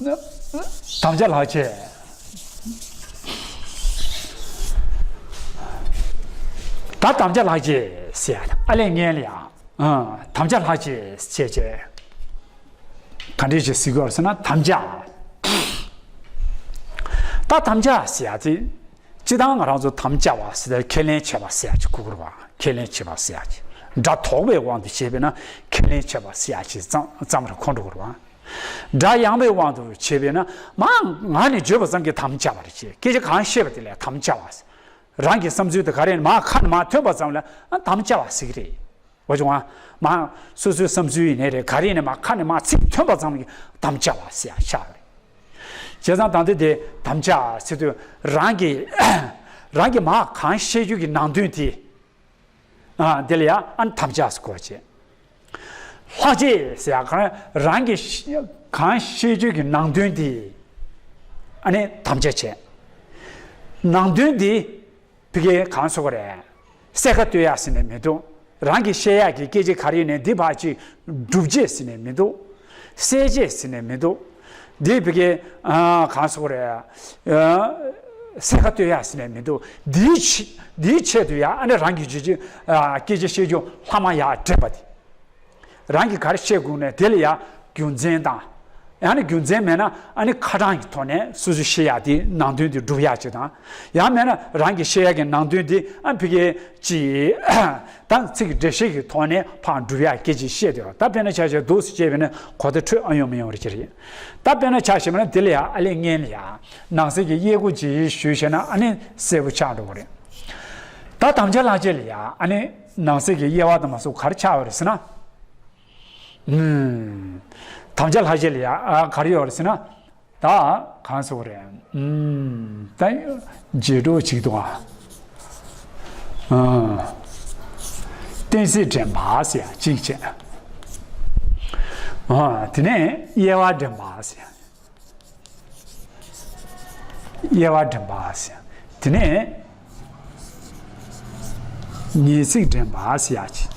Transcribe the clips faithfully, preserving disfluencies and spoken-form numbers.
དམ་བཅའ་ལྷག་བཅས། ད་དམ་བཅའ་ལྷག་བཅས་ཟེར་ཡ་ཨ་ལས་ངན་ལ་ཡ། ཨ། དམ་བཅའ་ལྷག་བཅས་བྱས་བྱས། ག་འདྲས་ཅིག་ཟེར་དགོས་ཟེར་ན་དམ་བཅའ། ད་དམ་བཅའ་ཟེར་ཡ་དེ། སྤྱིར་བཏང་ང་རང་ཚོ་དམ་བཅའ་བ་ཟེར་ཏེ་ཁས་ལེན་བྱས་པ་ཟེར་ཡ་ཅིག་གོ་དགོས་རེད་བ། ཁས་ལེན་བྱས་པ་ཟེར་ཡ་ཅིག་སྒྲ་དོག་པའི་དབང་དུ་བྱས་པས་ན་ཁས་ལེན་བྱས་པ་ཟེར་ཡ་ཅིག་ཙམ་ཙམ་རེ་གོ་འགྲོ་དགོས་རེད་བ། སྒྲ་ཡངས་པའི་དབང་དུ་བྱས་པས་ན་མ་ངག་ནས་བརྗོད་པ་ཙམ་གྱིས་དམ་བཅའ་བ་རེད་ཅེས། སྐད་ཆ་གང་བཤད་པ་དེ་ལ་དམ་བཅའ་བ་ཟེར། རང་གི་བསམ་ཚུལ་དེ་ག་རེ་ཡིན་མ་ཁ་ནས་མ་ཐོན་པ་ཙམ་ལ་ཨ་དམ་བཅའ་བ་ཟེར་གྱི་རེད། འོ་བྱུང་ང་། མ་སོ་སོའི་བསམ་ཚུལ་ཡིན་ནའི་རེད། ག་རེ་ཡིན་ནའི་མ་ཁ་ནས་མ་ཚིག་ཐོན་པ་ཙམ་གྱིས་དམ་བཅའ་བ་ཟེར་ཡ་ཆགས་རེད། བྱས་ཙང་ད་ལྟ་དེ་དམ་བཅའ་ཟེར་དུས་རང་གི་རང་གི་མ་གང་བཤད་རྒྱུ་གི་ནང་དོན་དེ། ཨ་དེ་ལ་ཡ་ཨ་ནི་དམ་བཅའ་ཟེར་གོ་བྱེད། ལྷག་བཅས་ཟེར་ཡ་གང་རང་གི་གང་བཤད་རྒྱུ་གི་ནང་དོན་དེ་ཨ་ནི་དམ་བཅའ་བྱེད། ནང་དོན་དེ་ཕ་གིའི་གང་ཟེར་གོ་རེད། གསལ་ཁ་གཏོད་ཡག་ཟེར་ནས་མི་འདུག་རང་གི་བཤད་ཡག་གི་སྐད་ཆ་ག་རེ་ཡིན་ནའི་འདི་ཕར་ཅིག་སྒྲུབ་བྱེད་ཟེར་ནས་མི་འདུག་གསལ་བྱེད་ཟེར་ནས་མི་འདུག་འདི་ཕ་གིའི་ཨ་གང་ཟེར་གོ་རེད། ཨ་གསལ་ཁ་གཏོད་ཡག་ཟེར་ནས་མི་འདུག་འདིའི་ཆེད་འདིའི་ཆེད་དུ་ཡ་ཨ་ནི་རང་གི་རྗོད་བྱེད་ཨ་སྐད་ཆ་བཤད་རྒྱུ་ལྷག་མ་ཡག་འདྲེན་པ་དེ། རང་གིས་ག་རེ་བཤད་དགོས་ནས་དེ་ལ་ཡ་རྒྱུ་མཚན་དང་། ཡང་ན་རྒྱུ་མཚན་མེད་ན་ཨ་ནི་ཁ་གྲངས་ཀྱི་ཐོག་ནས་སོ་སོས་བཤད་ཡག་དེ་ནང་དོན་དེ་སྒྲུབ་ཡག་ཅིག་དང་། ཡང་མེད་ན་རང་གིས་བཤད་ཡག་གི་ནང་དོན་དེ་ཨ་ཕ་གི་ཅིག་དང་ཚིག་འགྲེལ་བཤད་ཀྱི་ཐོག་ནས་ཕར་སྒྲུབ་ཡག་སྐད་ཆ་བཤད་དེ་ཡོད། ད་དཔེར་ན་ཆ་བཞག་འདུག་སེ་བཤད་པས་ན་གོ་བརྡ་འཕྲོད་ཨ་ཡོང་མི་ཡོང་རེད་ཅེས་རེད། ད་དཔེར་ན་ཆ་བཞག་པ་ན་དེ་ལ་ཡ་ཨ་ལས་ངན་ལ་ཡ་ནང་གསེས་ཀྱི་དབྱེ་སྒོ་ཅིག་ཞུས་བྱས་ན་ཨ་ནི་གསལ་པོ་ཆགས་འགྲོ་གི་རེད། ད་དམ་བཅའ་ལྷག་བཅས་ལ་ཡ་ཨ་ནི་ནང་གསེས་ཀྱི་དབྱེ་བ་དང་མ་སོགས་ག་རེ་ཆགས་ཡོད་རེད་ཟེར་ན། ཨུམ། དམ་བཅའ་ལྷག་བཅས་ལ་ཡ་ཨ་ག་རེ་ཡོད་རེད་ཟེར་ན། ད་གང་ཟེར་བ་རེད། ཨུམ། ད་རྗེས་འགྲོ་གཅིག་འདུག་ཨ། ཨ། གཏན་ཚིགས་འདྲེན་པ་ཟེར་ཡ་གཅིག་བྱས། ཨ། དེ་ནས་དབྱེ་བ་འདྲེན་པ་ཟེར་ཡ། དབྱེ་བ་འདྲེན་པ་ཟེར། དེ་ནས་ངེས་ཚིག་འདྲེན་པ་ཟེར་ཡ་ཅིག་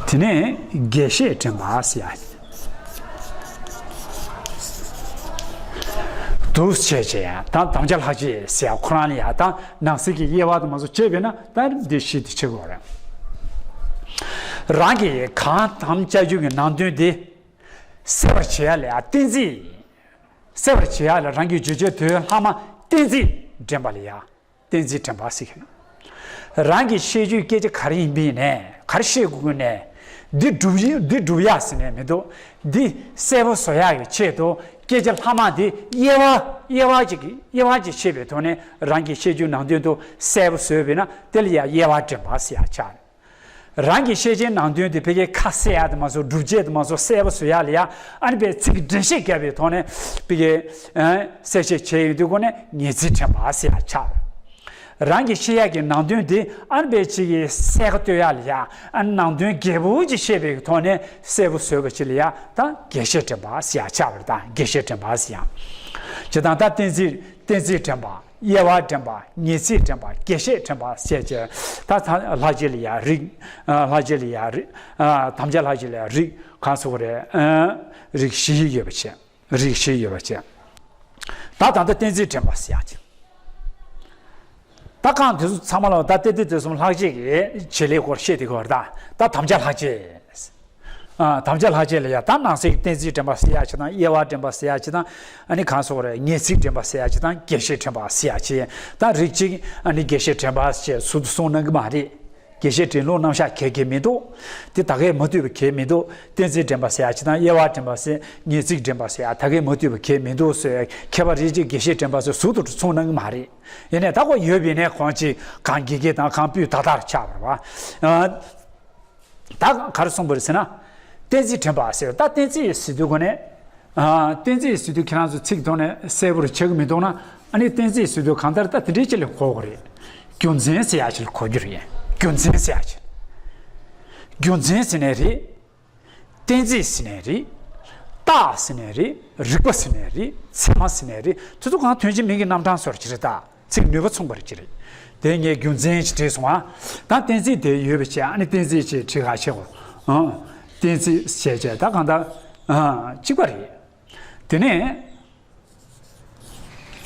དེ་ནས་རྒྱས་བཤད་འདྲེན་པ་ཟེར་ཡ་ཅིག་འདུག་བྱས་བྱས་ཡ་ད་དམ་བཅའ་ལྷག་བཅས་ཟེར་ཡ་ཁོ་རང་ལ་ཡ་ད་ནང་གསེས་ཀྱི་དབྱེ་བ་དང་མ་སོགས་བྱས་པས་ན་ད་འདི་བཞི་དེ་ཆགས་ཀྱི་ཡོད་རེད། རང་གིས་གང་དམ་བཅའ་རྒྱུ་གི་ནང་དོན་དེ། གསལ་བར་བྱེད་ཡ་ལ་ཡ་གཏན་ཚིགས། གསལ་བར་བྱེད་ཡ་ལ་རང་གི་བརྗོད་བྱའི་དོན་ལྷག་མ་གཏན་ཚིགས་འདྲེན་པ་ལ་ཡ་གཏན་ཚིགས་འདྲེན་པ་ཟེར་གྱི་ཡོད། རང་གི་བཤད་རྒྱུའི་སྐད་ཆ་ག་རེ་ཡིན་པ་ཡིན་ནའི་ག་རེ་བཤད་དགོས་ཀྱི་ནའི་འདི་སྒྲུབ་ཡ་འདི་སྒྲུབ་ཡ་ཟེར་ནས་མི་འདུག་འདི་གསལ་པོ་བཟོ་ཡ་གི་ཆེད་དུ་སྐད་ཆ་ལྷག་མ་འདི་དབྱེ་བ་དབྱེ་བ་ཅིག་གི་དབྱེ་བ་ཅིག་ཕྱེ་བའི་ཐོག་ནས་རང་གི་བཤད་རྒྱུའི་ནང་དོན་དུ་གསལ་པོ་བཟོས་པས་ན་དེ་ལ་ཡ་དབྱེ་བ་འདྲེན་པ་ཟེར་ཡ་ཆགས། རང་གི་བཤད་བྱའི་ནང་དོན་དེ་ཕ་གིའི་ཁ་གསལ་ཡག་དེ་མ་སོགས་སྒྲུབ་བྱེད་དེ་མ་སོགས་གསལ་པོ་བཟོ་ཡག་ལ་ཡ་ཨ་ནི་པའི་ཚིག་འགྲེལ་བཤད་བརྒྱབ་པའི་ཐོག་ནས་ཕ་གིའི་གསལ་བཤད་བྱས་ཡོང་དུས་སྒོ་ནས་ངེས་ཚིག་འདྲེན་པ་ཟེར་ཡག་ཆགས། རང་གི་བཤད་ཡག་གི་ནང་དོན་དེ་ཨ་ནི་པའི་ཅིག་གི་གསལ་ཁ་གཏོད་ཡག་ལ་ཡ་ཨ་ནི་ནང་དོན་རྒྱས་པོ་ཅིག་བཤད་པའི་ཐོག་ནས་གསལ་པོ་བཟོས་པ་ཅིག་ལ་ཡ་ད་རྒྱས་བཤད་འདྲེན་པ་ཟེར་ཡག་ཆགས་པ་རེད། ད་རྒྱས་བཤད་འདྲེན་པ་ཟེར་ཡག་བྱས་ཙང་ད་གཏན་ཚིགས་གཏན་ཚིགས་འདྲེན་པ། དབྱེ་བ་འདྲེན་པ། ངེས་ཚིག་འདྲེན་པ། རྒྱས་བཤད་འདྲེན་པ་ཞེས་བྱས། ད་ད་ལྷག་བཅས་ལ་ཡ་རིགས། ཨ། ལྷག་བཅས་ལ་ཡ་རིགས། ཨ། དམ་བཅའ་ལྷག་བཅས་ལ་ཡ་རིགས་གང་ཟེར་དགོས་རེད། ཨ། རིགས་བཞི་ཡོད་པ་བྱས། རིགས་བཞི་ཡོད་པ་བྱས། ད་ད་ལྟ་གཏན་ཚིགས་འདྲེན་པ་ཟེར་ཡག་ཅིག་ད་གང་དེ་ཚོ་ཚང་མ་ལ་ད་ཏན་ཏན་དེ་གསུམ་ལྷག་བཅས་ཀྱི་བྱེད་ལས་སྐོར་བཤད་དེ་གོ་རེད། ད་ད་དམ་བཅའ་ལྷག་བཅས། ཨ། དམ་བཅའ་ལྷག་བཅས་ལ་ཡ་ད་ནང་གསེས་ཀྱི་གཏན་ཚིགས་འདྲེན་པ་ཟེར་ཡག་ཅིག་དང་། དབྱེ་བ་འདྲེན་པ་ཟེར་ཡག་ཅིག་དང་། ཨ་ནི་གང་ཟེར་དགོས་རེད། ངེས་ཚིག་འདྲེན་པ་ཟེར་ཡག་ཅིག་དང་། རྒྱས་བཤད་འདྲེན་པ་ཟེར་ཡག་ཅིག་ད་རིགས་གཅིག་ཨ་ནི་རྒྱས་བཤད་འདྲེན་པ་ཞེས་ཟུར་དུ་གསུངས་གནང་གི་མ་རེད། རྒྱས་བཤད་འདྲེན་ལུགས་རྣམ་གཞག་གལ་གལ་མི་འདུག་དེ་ད་གས་མ་ཐུབ་པ་གལ་མི་འདུག་གཏན་ཚིགས་འདྲེན་པ་ཟེར་ཡག་ཅིག་དང་། དབྱེ་བ་འདྲེན་པ་ཟེར། ངེས་ཚིག་འདྲེན་པ་ཟེར་ཡག་ད་གས་མ་ཐུབ་པ་གལ་མི་འདུག་ཟེར། ཁྱད་པར་རིགས་གཅིག་རྒྱས་བཤད་འདྲེན་པ་ཟེར་ཟུར་དུ་གསུངས་གནང་གི་མ་རེད། ཡིན་ནའི་ད་ཁོ་ཡོད་པ་ཡིན་ནའི་གང་ཅི་གང་དགེ་རྒན་དང་གང་སྤུས་དག་དག་ཆགས་པ་རེད་བ། ཨ། ད་ག་རེ་གསུངས་པ་རེད་ཟེར་ན། གཏན་ཚིགས་འདྲེན་པ་ཟེར། ད་གཏན་ཚིགས་ཟེར་དུས་སྒོ་ནས། ཨ། གཏན་ཚིགས་ཟེར་དུས་ཁྱེད་རང་ཚོ་ཚིག་ཐོག་ནས་གསལ་པོར་ཆགས་ཀྱི་མི་འདུག་ན། ཨ་ནི་གཏན་ཚིགས་ཟེར་དུས་གང་ལྟར་ད་དེ་འདྲའི་ཅིག་ལ་གོ་དགོས་རེད། རྒྱུ་མཚན་ཟེར་ཡག་ཅིག་ལ་གོ་རྒྱུ་རེད། རྒྱུ་མཚན་ཟེར་ཡག་ཅིག་རྒྱུ་མཚན་ཟེར་ནའི་རེད། གཏན་ཚིགས་ཟེར་ནའི་རེད། རྟགས་ཟེར་ནའི་རེད། རིགས་པ་ཟེར་ནའི་རེད། ཚད་མ་ཟེར་ནའི་རེད། དེ་ཚོ་གང་དོན་གཅིག་མིང་གི་རྣམ་གྲངས་སོགས་ཅིག་རེད། ད་ཚིག་ནུས་པ་མཚུངས་པ་རེད་ཅིག་རེད། དེ་ངས་རྒྱུ་མཚན་ཅིག་བྲིས་སོང་ཨ། ད་གཏན་ཚིགས་དེ་ཡོད་པ་བྱས། ཨ་ནི་གཏན་ཚིགས་ཅིག་བྲིས་ག་བྱེད་གོ། ཨང་། གཏན་ཚིགས་བྱས་བྱས་ད་གང་ལྟར། ཨང་། གཅིག་པ་རེད། དེ་ནས་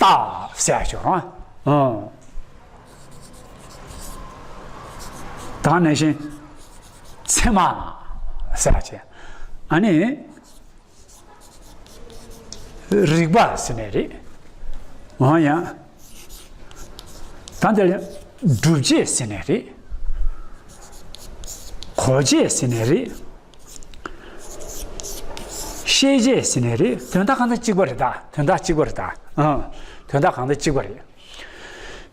རྟགས་ཟེར་ཡག་ཅིག་ཡོད་རེད་བ། ཨང་། ད་ནང་བཞིན་ཚད་མ་ཟེར་ཡག་ཅིག་ཨ་ནི། རིགས་པ་ཟེར་ནའི་རེད། འོ་ཡང་། ད་འདིར་སྒྲུབ་བྱེད་ཟེར་ནའི་རེད། གོ་བྱེད་ཟེར་ནའི་རེད། ཤེས་བྱེད་ཟེར་ནའི་རེད། དོན་དག་གང་ལྟར་གཅིག་པ་རེད་ད། དོན་དག་གཅིག་པ་རེད་ད། ཨང་། དོན་དག་གང་ལྟར་གཅིག་པ་རེད།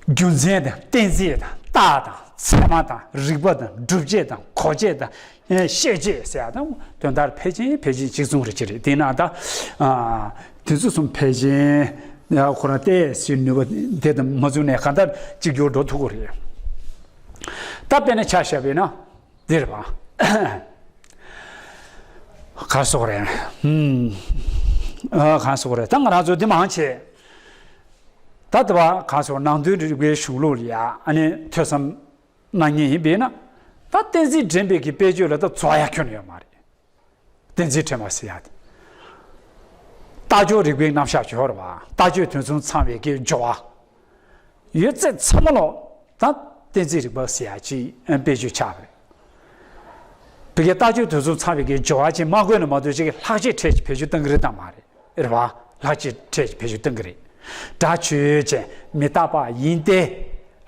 རྒྱུ་མཚན་དང་གཏན་ཚིགས་དང་རྟགས་དང་ཚད་མ་དང་རིགས་པ་དང་སྒྲུབ་བྱེད་དང་གོ་བྱེད་དང་། ཤེས་བྱེད་ཟེར་ཡག་དང་དོན་དག་ཕལ་ཆེར་ཕལ་ཆེར་གཅིག་མཚུངས་རེད་ཅེས་རེད། དེས་ན་ད། ཨ། དེ་ཚོ་གསུམ་ཕལ་ཆེར་ཁོ་རང་ཏོག་ཙམ་ནུས་པ་དེ་དང་མ་བཟུང་ནས་གང་ལྟར་གཅིག་གྱུར་འགྲོ་ཐུབ་ཀྱི་རེད། ད་དཔེར་ན་ཆ་བཞག་པ་ཡིན་ན་འདི་རེད་པ། ག་རེ་ཟེར་དགོས་རེད། ཧུམ། ཨ། ག་རེ་ཟེར་དགོས་རེད། ད་ང་རང་ཚོ་འདི་མང་ཆེ། ད་ལྟ་བ་ག་རེ་ཟེར། ནང་དོན་རིག་པའི་གཞུང་ལུགས་ལ་ཡ་ཨ་ནི་ཐོས་བསམ་གནང་མཁན་ཡིན་པས་ན། ད་གཏན་ཚིགས་འདྲེན་པའི་གི་དཔེ་བརྗོད་ལ་ད་རྫོགས་ཡག་ཁྱོན་ནས་ཡོད་མ་རེད། གཏན་ཚིགས་འདྲེན་པ་ཟེར་ཡག་དེ། རྟགས་སྦྱོར་རིགས་པའི་རྣམ་གཞག་སྦྱོར་བ། རྟགས་ཆོས་དོན་གསུམ་ཚང་བའི་གི་སྦྱོར་བ། ཡོད་ཚད་ཚང་མ་ལོག་ད་གཏན་ཚིགས་རིག་པ་ཟེར་ཡག་ཅིག་དཔེ་བརྗོད་ཆགས་པ་རེད། བི་གའི་རྟགས་ཆོས་དོན་གསུམ་ཚང་བའི་གི་སྦྱོར་བ་ཅིག་མ་བཀོད་ན་མ་གཏོགས་ཅིག་གི་ལྷག་བཅས་ཕྲད་ཅིག་བེད་སྤྱོད་གཏང་གི་རེད་དམ་མ་རེད། རེད་བ། ལྷག་བཅས་ཕྲད་ཅིག་བེད་སྤྱོད་གཏང་གི་རེད། སྒྲ་ཆོས་ཅན། མི་རྟག་པ་ཡིན་ཏེ།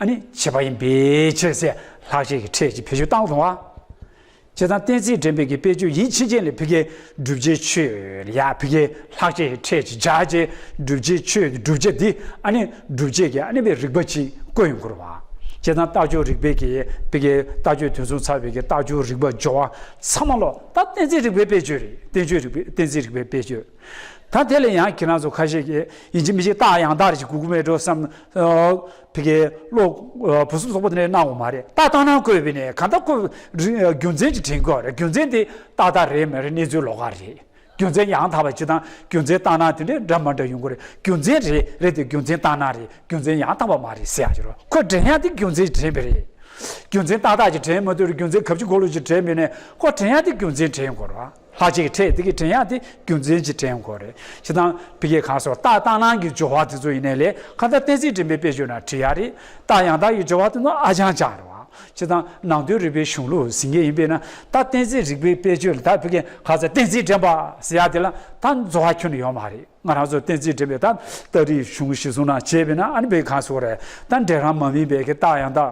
ཨ་ནི་བྱས་པ་ཡིན་པའི་ཕྱིར་ཟེར་ལྷག་བཅས་ཀྱི་ཕྲད་ཅིག་བེད་སྤྱོད་བཏང་སོང་བ། བྱས་ཙང་གཏན་ཚིགས་འདྲེན་པའི་གི་དཔེ་བརྗོད་ཡིན་ཕྱིན་ཆད་ལ་བི་གའི་བསྒྲུབ་བྱའི་ཆོས་ལ་ཡ་བི་གའི་ལྷག་བཅས་ཀྱི་ཕྲད་ཅིག་སྦྱར་བྱས་བསྒྲུབ་བྱའི་ཆོས་བསྒྲུབ་བྱ་འདི་ཨ་ནི་སྒྲུབ་བྱེད་ཀྱི་ཨ་ནི་བའི་རིགས་པ་ཅིག་བཀོད་ཡོང་གི་རེད་བ། བྱས་ཙང་རྟགས་སྦྱོར་རིགས་པའི་གི་བི་གའི་རྟགས་ཆོས་དོན་གསུམ་ཚང་བའི་གི་རྟགས་སྦྱོར་རིགས་པ་སྦྱོར་བ་ཚང་མ་ལོག་ད་གཏན་ཚིགས་རིགས་པའི་དཔེ་བརྗོད་རེད། གཏན་ཚིགས་རིགས་པའི་གཏན་ཚིགས་རིགས་པའི་དཔེ་བརྗོད། ད་དེ་ལས་ཡང་ཁྱེད་རང་ཚོ་ཁ་ཤས་ཀྱིས་ཡིན་གཅིག་མིན་གཅིག་རྟགས་ཡང་དག་རེ་ཞིག་དགོས་ཀྱི་མེད་འགྲོ་བསམ། ཨ། བི་གའི་བློ། ཨ། བུ་སུམ་ཚོགས་པོ་དེ་འདྲས་གནང་བ་མ་རེད། རྟགས་བཏང་སྟངས་བཀོད་པ་ཡིན་ནའི་གང་ལྟར་ཁོ་རི། ཨ། རྒྱུ་མཚན་ཅིག་དྲན་དགོས་རེད། རྒྱུ་མཚན་དེ་ཏག་ཏག་རེད་མ་རེད་གནས་ཚུལ་ལོགས་ཀ་རེད། རྒྱུ་མཚན་ཡང་དག་པ་ཅིག་དང་རྒྱུ་མཚན་བཏང་སྟངས་དེ་འདྲས་འདྲ་མི་འདྲ་ཡོང་གི་རེད། རྒྱུ་མཚན་རེད་རེད་དེ་རྒྱུ་མཚན་བཏང་སྟངས་རེད། རྒྱུ་མཚན་ཡང་དག་པ་མ་རེད་ཟེར་ཡག་ཅིག་རེད། ཁོས་དྲན་ཡག་དེ་རྒྱུ་མཚན་དྲན་པ་རེད། རྒྱུ་མཚན་ཏག་ཏག་ཅིག་དྲན་མ་ཐུབ་རེད། རྒྱུ་མཚན་གབ་ཅིག་གོ་ལོག་ཅིག་དྲན་མེད་ནའི་ཁོས་དྲན་ཡག་དེ་རྒྱུ་མཚན་དྲན་དགོས་རེད་བ། ལྷག་བཅས་ཀྱི་ཕྲད་དེ་གི་དྲན་ཡག་དེ་རྒྱུ་མཚན་གྱིས་དྲན་དགོས་རེད། སྤྱིར་བཏང་བི་གའི་གང་སོགས་རྟགས་བཏང་སྟངས་ཀྱི་སྦྱོར་བ་དེ་ཚོ་ཡིན་ནའི་ལས་གང་ལྟར་གཏན་ཚིགས་འདྲེན་པའི་དཔེ་བརྗོད་ན་འགྲིག་ཡག་རེད། རྟགས་ཡང་དག་གི་སྦྱོར་བ་དེ་ཚོ་ཨ་ཅང་ཅང་རེད་བ། སྤྱིར་བཏང་ནང་དོན་རིག་པའི་གཞུང་ལུགས་ཟིན་མཁན་ཡིན་པས་ན་ད་གཏན་ཚིགས་རིགས་པའི་དཔེ་བརྗོད་ལ་ད་བི་གའི་གང་ཟེར་གཏན་ཚིགས་འདྲེན་པ་ཟེར་ཡག་དེ་ལ་ད་རྫོགས་ཡག་ཁྱོན་ནས་ཡོད་མ་རེད། ང་རང་ཚོ་གཏན་ཚིགས་འདྲེན་པའི་ད་རྟགས་རིགས་གཞུང་གཞིར་བཟུང་ན་བྱས་པས་ན་ཨ་ནི་བི་གའི་གང་སོགས་རེད། ད་འབྲས་རང་མ་དམིགས་པའི་གི་རྟགས་ཡང་དག་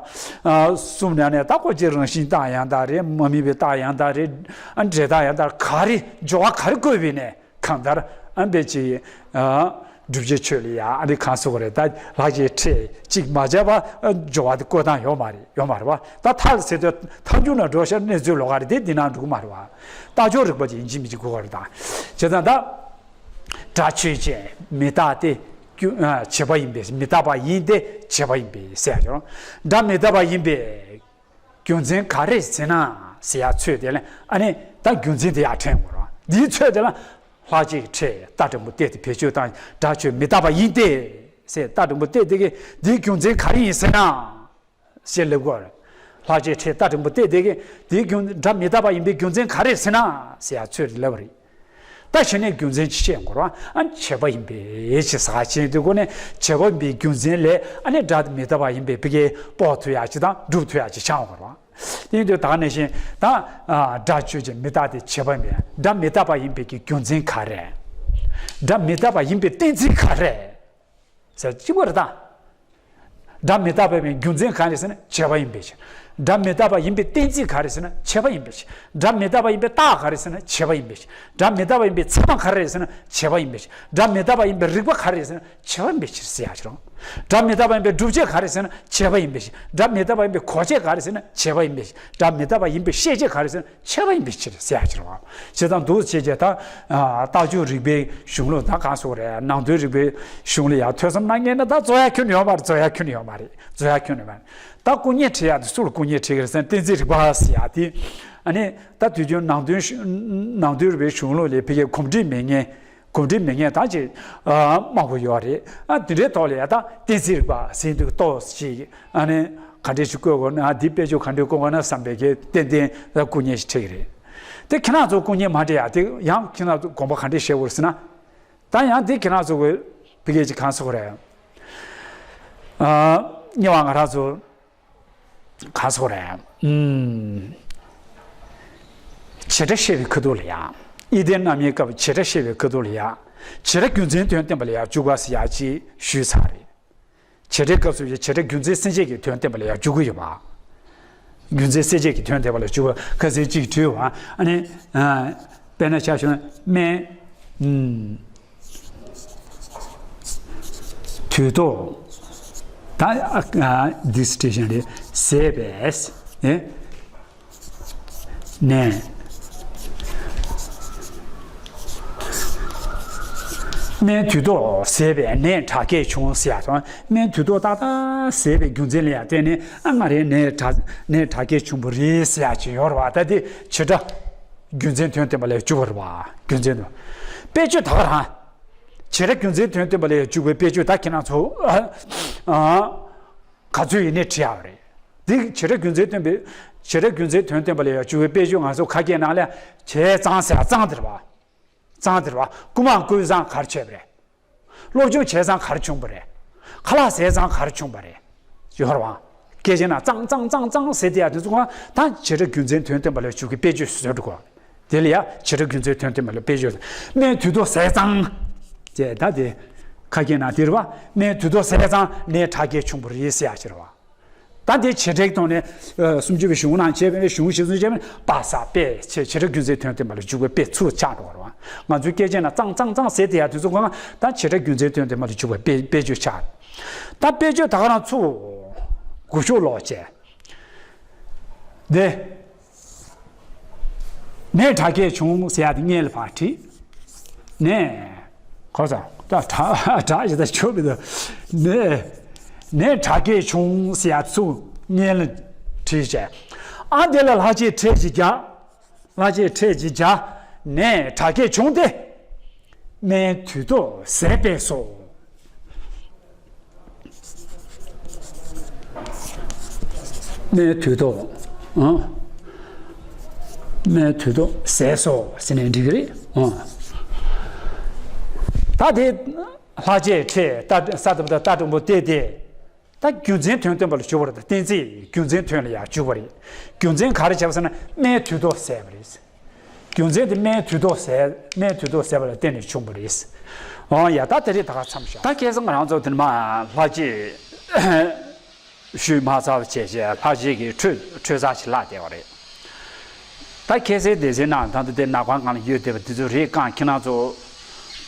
ཨ་གསུམ་ནང་ནས་ད་ཀོ་ཅི་རང་བཞིན་རྟགས་ཡང་དག་རེད། མ་དམིགས་པའི་རྟགས་ཡང་དག་རེད། ཨ་འབྲས་རྟགས་ཡང་དག་ག་རེ་སྦྱོར་བ་ག་རེ་བཀོད་པས་ནས། གང་ལྟར་ཨ་འབད་ཅིག་ཨ་བསྒྲུབ་བྱའི་ཆོས་ལ་ཡ་ཨ་ནི་གང་སོགས་རེད། ད་ལྷག་བཅས་ཕྲད་གཅིག་མ་སྦྱར་བ་ཨ་སྦྱོར་བ་དེ་བཀོད་སྟངས་ཡོད་མ་རེད། ཡོད་མ་རེད་བ། ད་མཐའ་ཟེར་དུས་མཐའ་མཇུག་ན་འགྲོ་ཤར་གནས་ཚུལ་ལོགས་ཀ་རེད། དེ་འདི་ན་འགྲོ་གི་མ་རེད་བ། རྟགས་སྦྱོར་རིགས་པ་ཅིག་ཡིན་གཅིག་མིན་གཅིག་དགོས་པ་རེད། ད་བྱས་ཙང་ད་སྒྲ་ཆོས་ཅན། མི་རྟག་སྟེ། རྒྱུ། ཨ། བྱས་པ་ཡིན་པས། མི་རྟག་པ་ཡིན་ཏེ་བྱས་པ་ཡིན་པས་ཟེར་ཡག་ཅིག་རེད། སྒྲ་མི་རྟག་པ་ཡིན་པས། རྒྱུ་མཚན་ག་རེ་ཟེར་ན་ཟེར་ཡག་ཚོད་དེ་ལ་ཨ་ནི་ད་རྒྱུ་མཚན་དེ་ཡར་དྲན་དགོས་རེད། འདིའི་ཚོད་དེ་ལ་ལྷག་བཅས་ཀྱི་ཕྲད་རྟགས་འདྲ་པོ་བལྟས་ཏེ་བེད་སྤྱོད་བཏང་། སྒྲ་ཆོས་མི་རྟག་པ་ཡིན་ཏེ་ཟེར་རྟགས་འདྲ་པོ་བལྟས་དེ་གི་འདིའི་རྒྱུ་མཚན་ག་རེ་ཡིན་ཟེར་ན་ཞེས་ལབ་དགོས་རེད། ལྷག་བཅས་ཕྲད་རྟགས་འདྲ་པོ་བལྟས་དེ་གི་འདིའི་རྒྱུ། སྒྲ་མི་རྟག་པ་ཡིན་པའི་རྒྱུ་མཚན་ག་རེ་ཟེར་ན་ཟེར་ཡག་ཚོད་དེ་ལབ་པ་རེད། ད་གཞི་ནས་རྒྱུ་མཚན་ཅིག་བཤད་དགོས་རེད་བ། ཨ། བྱས་པ་ཡིན་པས་ཅེས་ཟེར་བ་ཅན་དེ་ཁོ་ནས་བྱས་པ་ཡིན་པའི་རྒྱུ་མཚན་ལས་ཨ་ནི་སྒྲ་མི་རྟག་པ་ཡིན་པའི་བི་གའི་དཔོག་ཐུབ་ཡག་ཅིག་དང་སྒྲུབ་ཐུབ་ཡག་ཅིག་ཆགས་དགོས་རེད་བ། དེ་ཡིན་དུས་ད་ག་ནང་བཞིན་ད། ཨ། སྒྲ་ཆོས་ཅན། མི་རྟག་སྟེ། བྱས་པ་ཡིན་པས། སྒྲ་མི་རྟག་པ་ཡིན་པའི་གི་རྒྱུ་མཚན་ག་རེ། སྒྲ་མི་རྟག་པ་ཡིན་པའི་གཏན་ཚིགས་ག་རེ། ཟེར་གཅིག་པ་རེད་ད། སྒྲ་མི་རྟག་པ་ཡིན་པའི་རྒྱུ་མཚན་ག་རེ་ཟེར་ན་བྱས་པ་ཡིན་པའི་ཕྱིར། སྒྲ་མི་རྟག་པ་ཡིན་པའི་གཏན་ཚིགས་ག་རེ་ཟེར་ན་བྱས་པ་ཡིན་པའི་ཕྱིར། སྒྲ་མི་རྟག་པ་ཡིན་པའི་རྟགས་ག་རེ་ཟེར་ན་བྱས་པ་ཡིན་པའི་ཕྱིར། སྒྲ་མི་རྟག་པ་ཡིན་པའི་ཚད་མ་ག་རེ་ཟེར་ན་བྱས་པ་ཡིན་པའི་ཕྱིར། སྒྲ་མི་རྟག་པ་ཡིན་པའི་རིགས་པ་ག་རེ་ཟེར་ན་བྱས་པ་ཡིན་པའི་ཕྱིར་ཟེར་ཡག་ཅིག་རེད། སྒྲ་མི་རྟག་པ་ཡིན་པའི་སྒྲུབ་བྱེད་ག་རེ་ཟེར་ན་བྱས་པ་ཡིན་པའི་ཕྱིར། སྒྲ་མི་རྟག་པ་ཡིན་པའི་གོ་བྱེད་ག་རེ་ཟེར་ན་བྱས་པ་ཡིན་པའི་ཕྱིར། སྒྲ་མི་རྟག་པ་ཡིན་པའི་ཤེས་བྱེད་ག་རེ་ཟེར་ན་བྱས་པ་ཡིན་པའི་ཕྱིར་ཟེར་ཡག་ཅིག་རེད་བ། བྱས་ཙང་འདུག་བྱས་བྱས་ད། ཨ། རྟགས་སྦྱོར་རིགས་པའི་གཞུང་ལུགས་ད་གང་སོགས་རེད། ནང་དོན་རིག་པའི་གཞུང་ལ་ཡང་ཐོས་བསམ་གནང་མཁན་ན་ད་རྫོགས་ཡག་ཁྱོན་ནས་ཡོད་མ་རེད། རྫོགས་ཡག་ཁྱོན་ནས་ཡོད་མ་རེད། རྫོགས་ཡག་ཁྱོན་ནས་ཡོད་མ་རེད། ད་སྐུ་ངལ་འཕྲད་ཡག་དེ་སུ་ལ་སྐུ་ངལ་འཕྲད་ཀྱི་རེད་ཟེར་ན་གཏན་ཚིགས་རིག་པ་ཟེར་ཡག་དེ། ཨ་ནི་ད་དུས་རྒྱུན་ནང་དོན་ནང་དོན་རིག་པའི་གཞུང་ལུགས་ལ་ཕ་གིའི་གོམས་འདྲིས་མེད་མཁན། གོམས་འདྲིས་མེད་མཁན་ད་ཅིག་ཨ། མང་པོ་ཡོད་རེད། ཨ། དེ་འདྲའི་ཐོག་ལ་ཡ་ད་གཏན་ཚིགས་རིག་པ་ཟེར་དུས་ཏོག་ཙམ་ཅིག་ཨ་ནི་ག་འདྲས་ཞིག་བཀོད་དགོས་ན། ཨ། འདི་དཔེ་བརྗོད་ག་འདྲས་བཀོད་དགོས་ན་བསམ་པའི་གི་ཏན་ཏན་ད་སྐུ་ངལ་ཞིག་འཕྲད་ཀྱི་རེད། དེ་ཁྱེད་རང་ཚོ་སྐུ་ངལ་མ་འཕྲད་ཡག་དེ་ཡང་ཁྱེད་རང་ཚོ་དགོངས་པ་ག་འདྲས་བཞེས་དགོས་ཟེར་ན། ད་ཡང་འདི་ཁྱེད་རང་ཚོ་གི་བི་གེ་ཅིག་གང་སོགས་རེད། ཨ། ཉེ་བ་ང་རང་ཚོ་གང་སོགས་རེད། ཨུམ། བྱེད་སྒྲ་བཤད་པའི་ཁ་ཐུག་ལ་ཡང་། ཨི་ལྡན་རྣམ་དབྱེའི་སྐབས་བྱེད་སྒྲ་བཤད་པའི་ཁ་ཐུག་ལ་ཡང་། བྱེད་སྒྲ་རྒྱུ་མཚན་དོན་བསྟན་པ་ལ་ཡང་འཇུག་པ་ཟེར་ཡག་ཅིག་ཞུས་ཚར་རེད། བྱེད་སྒྲའི་སྐབས་སུ་བྱེད་སྒྲ་རྒྱུ་མཚན་གསལ་བྱེད་ཀྱི་དོན་བསྟན་པ་ལ་ཡང་འཇུག་གི་ཡོད་པ། རྒྱུ་མཚན་གསལ་བྱེད་ཀྱི་དོན་བསྟན་པ་ལ་འཇུག་པ་ཁ་སང་གཅིག་བྲིས་པ། ཨ་ནི། ཨ། དཔེར་ན་ཆ་བཞག་ན་སྨན། ཨུམ། དུས་ཐོག་ད། ཨ། ཨ། འདི་སི་ཊེ་ཤན་རེད། ཟས་པས། ཨེ། ནས། སྨན་དུས་ཐོག་ཟས་པས་ནད་དྲག་སྐྱེད་བྱུང་ཟེར་ཡག་དང་། སྨན་དུས་ཐོག་ཏག་ཏག་ཟས་པའི་རྒྱུ་མཚན་ལ་ཡང་བརྟེན་ནས། ཨ། ང་རའི་ནད་དྲག་ནད་དྲག་སྐྱེད་བྱུང་བ་རེད་ཟེར་ཡག་ཅིག་ཡོད་རེད་བ། ད་དེ་བྱེད་སྒྲ་རྒྱུ་མཚན་དོན་བསྟན་པ་ལ་འཇུག་པ་རེད་བ། རྒྱུ་མཚན་དོན། དཔེ་བརྗོད་ད་ག་རང་། བྱེད་སྒྲ་རྒྱུ་མཚན་དོན་བསྟན་པ་ལ་ཡང་འཇུག་པའི་དཔེ་བརྗོད་ད་ཁྱེད་རང་ཚོ། ཨ། ག་ཚོད་ཡིན་ནའི་བྲིས་ཡག་རེད། འདི་བྱེད་སྒྲ་རྒྱུ་མཚན་སྟོན་པའི། བྱེད་སྒྲ་རྒྱུ་མཚན་དོན་བསྟན་པ་ལ་ཡང་འཇུག་པའི་དཔེ་བརྗོད་ང་ཚོ་ཁ་སྐད་ནང་ལ་བྱས་ཙང་ཟེར་ཡག་ཙང་དེ་རེད་བ། ཙང་དེ་རེད་བ། རྐུ་མ་རྐུས་ཙང་ག་རེ་བྱས་པ་རེད། སློབ་སྦྱོང་བྱས་ཙང་ག་རེ་བྱུང་བ་རེད། ཁ་ལག་ཟས་ཙང་ག་རེ་བྱུང་བ་རེད། ཡོད་རེད་བ། སྐད་ཆ་ནང་ཙང་ཙང་ཙང་ཙང་ཟེར་དེ་ཡག་དེ་ཚོ་གང་ད་བྱེད་སྒྲ་རྒྱུ་མཚན་དོན་བསྟན་པ་ལ་འཇུག་གི་དཔེ་བརྗོད་བཟོ་འགྲོ་གོ། དེ་ལ་ཡང་བྱེད་སྒྲ་རྒྱུ་མཚན་དོན་བསྟན་པ་ལ་དཔེ་བརྗོད། སྨན་དུས་ཐོག་ཟས་ཙང་། ཅེས་ད་དེ། ཁ་སྐད་ནང་དེ་རེད་བ། སྨན་དུས་ཐོག་ཟས་ཙང་ནད་དྲག་སྐྱེད་བྱུང་བ་རེད་ཟེར་ཡག་ཅིག་རེད་བ། ད་དེ་བྱེད་སྒྲའི་ཐོག་ནས། ཨ། སུམ་ཅུ་པའི་གཞུང་ནང་བྱས་པའི་གཞུང་གཞི་བཟུང་བྱས་པའི་པ་ས་པས་བྱེད་བྱེད་སྒྲ་རྒྱུ་མཚན་དོན་བསྟན་པ་ལ་འཇུག་པའི་དཔེ་ཚུར་ཆགས་འགྲོ་བ་རེད་བ། ང་ཚོའི་སྐད་ཆ་ནང་ཙང་ཙང་ཙང་ཟེར་དེ་ཡག་དེ་ཚོ་གང་ད་བྱེད་སྒྲ་རྒྱུ་མཚན་དོན་བསྟན་པ་ལ་འཇུག་པའི་དཔེ་དཔེ་བརྗོད་ཆགས། ད་དཔེ་བརྗོད་ད་ག་རང་ཚུར་དགུ་ཤོག་ཀློག་བྱས། དེ། ནད་དྲག་སྐྱེད་བྱུང་ཟེར་ཡག་དེ་སྔོན་ལ་ཕར་བྲིས། ནས། གོ་སོང་། ད་དྲག་དྲག་ཞེ་ད་ཆོག་མི་འདུག་ནས། ནད་དྲག་སྐྱེད་བྱུང་ཟེར་ཡག་ཚུར་སྔོན་ལ་བྲིས་བྱས། ཨ། དེ་ལ་ལྷག་བཅས་ཕྲད་ཅིག་རྒྱག་ལྷག་བཅས་ཕྲད་ཅིག་བྱས། ནད་དྲག་སྐྱེད་བྱུང་སྟེ། སྨན་དུས་ཐོག་ཟས་པས་སོ། སྨན་དུས་ཐོག་ཨང་། སྨན་དུས་ཐོག་ཟས་སོ་ཟེར་ནས་འགྲིག་གི་རེད་ཨང་། ད་དེ་ལྷག་བཅས་ཕྲད་ད་ས་ཏ་བུ་ཏ་ཏ་དྲང་པོ་ཏེ་སྟེ། ད་རྒྱུ་མཚན་དོན་སྟོན་པ་ལ་འཇུག་པ་རེད། ད་གཏན་ཚིགས་རྒྱུ་མཚན་དོན་ལ་ཡང་འཇུག་པ་རེད། རྒྱུ་མཚན་ག་རེ་བྱས་པ་ཟེར་ན་སྨན་དུས་ཐོག་ཟས་པ་རེད། རྒྱུ་མཚན་དེ་སྨན་དུས་ཐོག་ཟས། སྨན་དུས་ཐོག་ཟས་པ་ལ་བརྟེན་ནས་བྱུང་བ་རེད། འོ་ཡ། ད་དེ་རིང་ད་ག་མཚམས་བཞག་ད་ཁ་སང་ང་རང་ཚོ་དེ་ནས་མར་ལྷག་བཅས་ཞུས་མ་ཚར་བ་བྱས་བྱས་ལྷག་བཅས་ཀྱི་འཕྲོས་འཕྲོས་ཚར་ཞིག་བརླག་བསྡད་པ་རེད། ད་ཁ་སང་སྡེ་ཚན་ནང་ད་ལྟ་དེ་ནག་པང་སྒང་ལ་ཡོད་བསྡད་པ་དེ་ཚོ་རེད་གང་ཁྱེད་རང་ཚོ་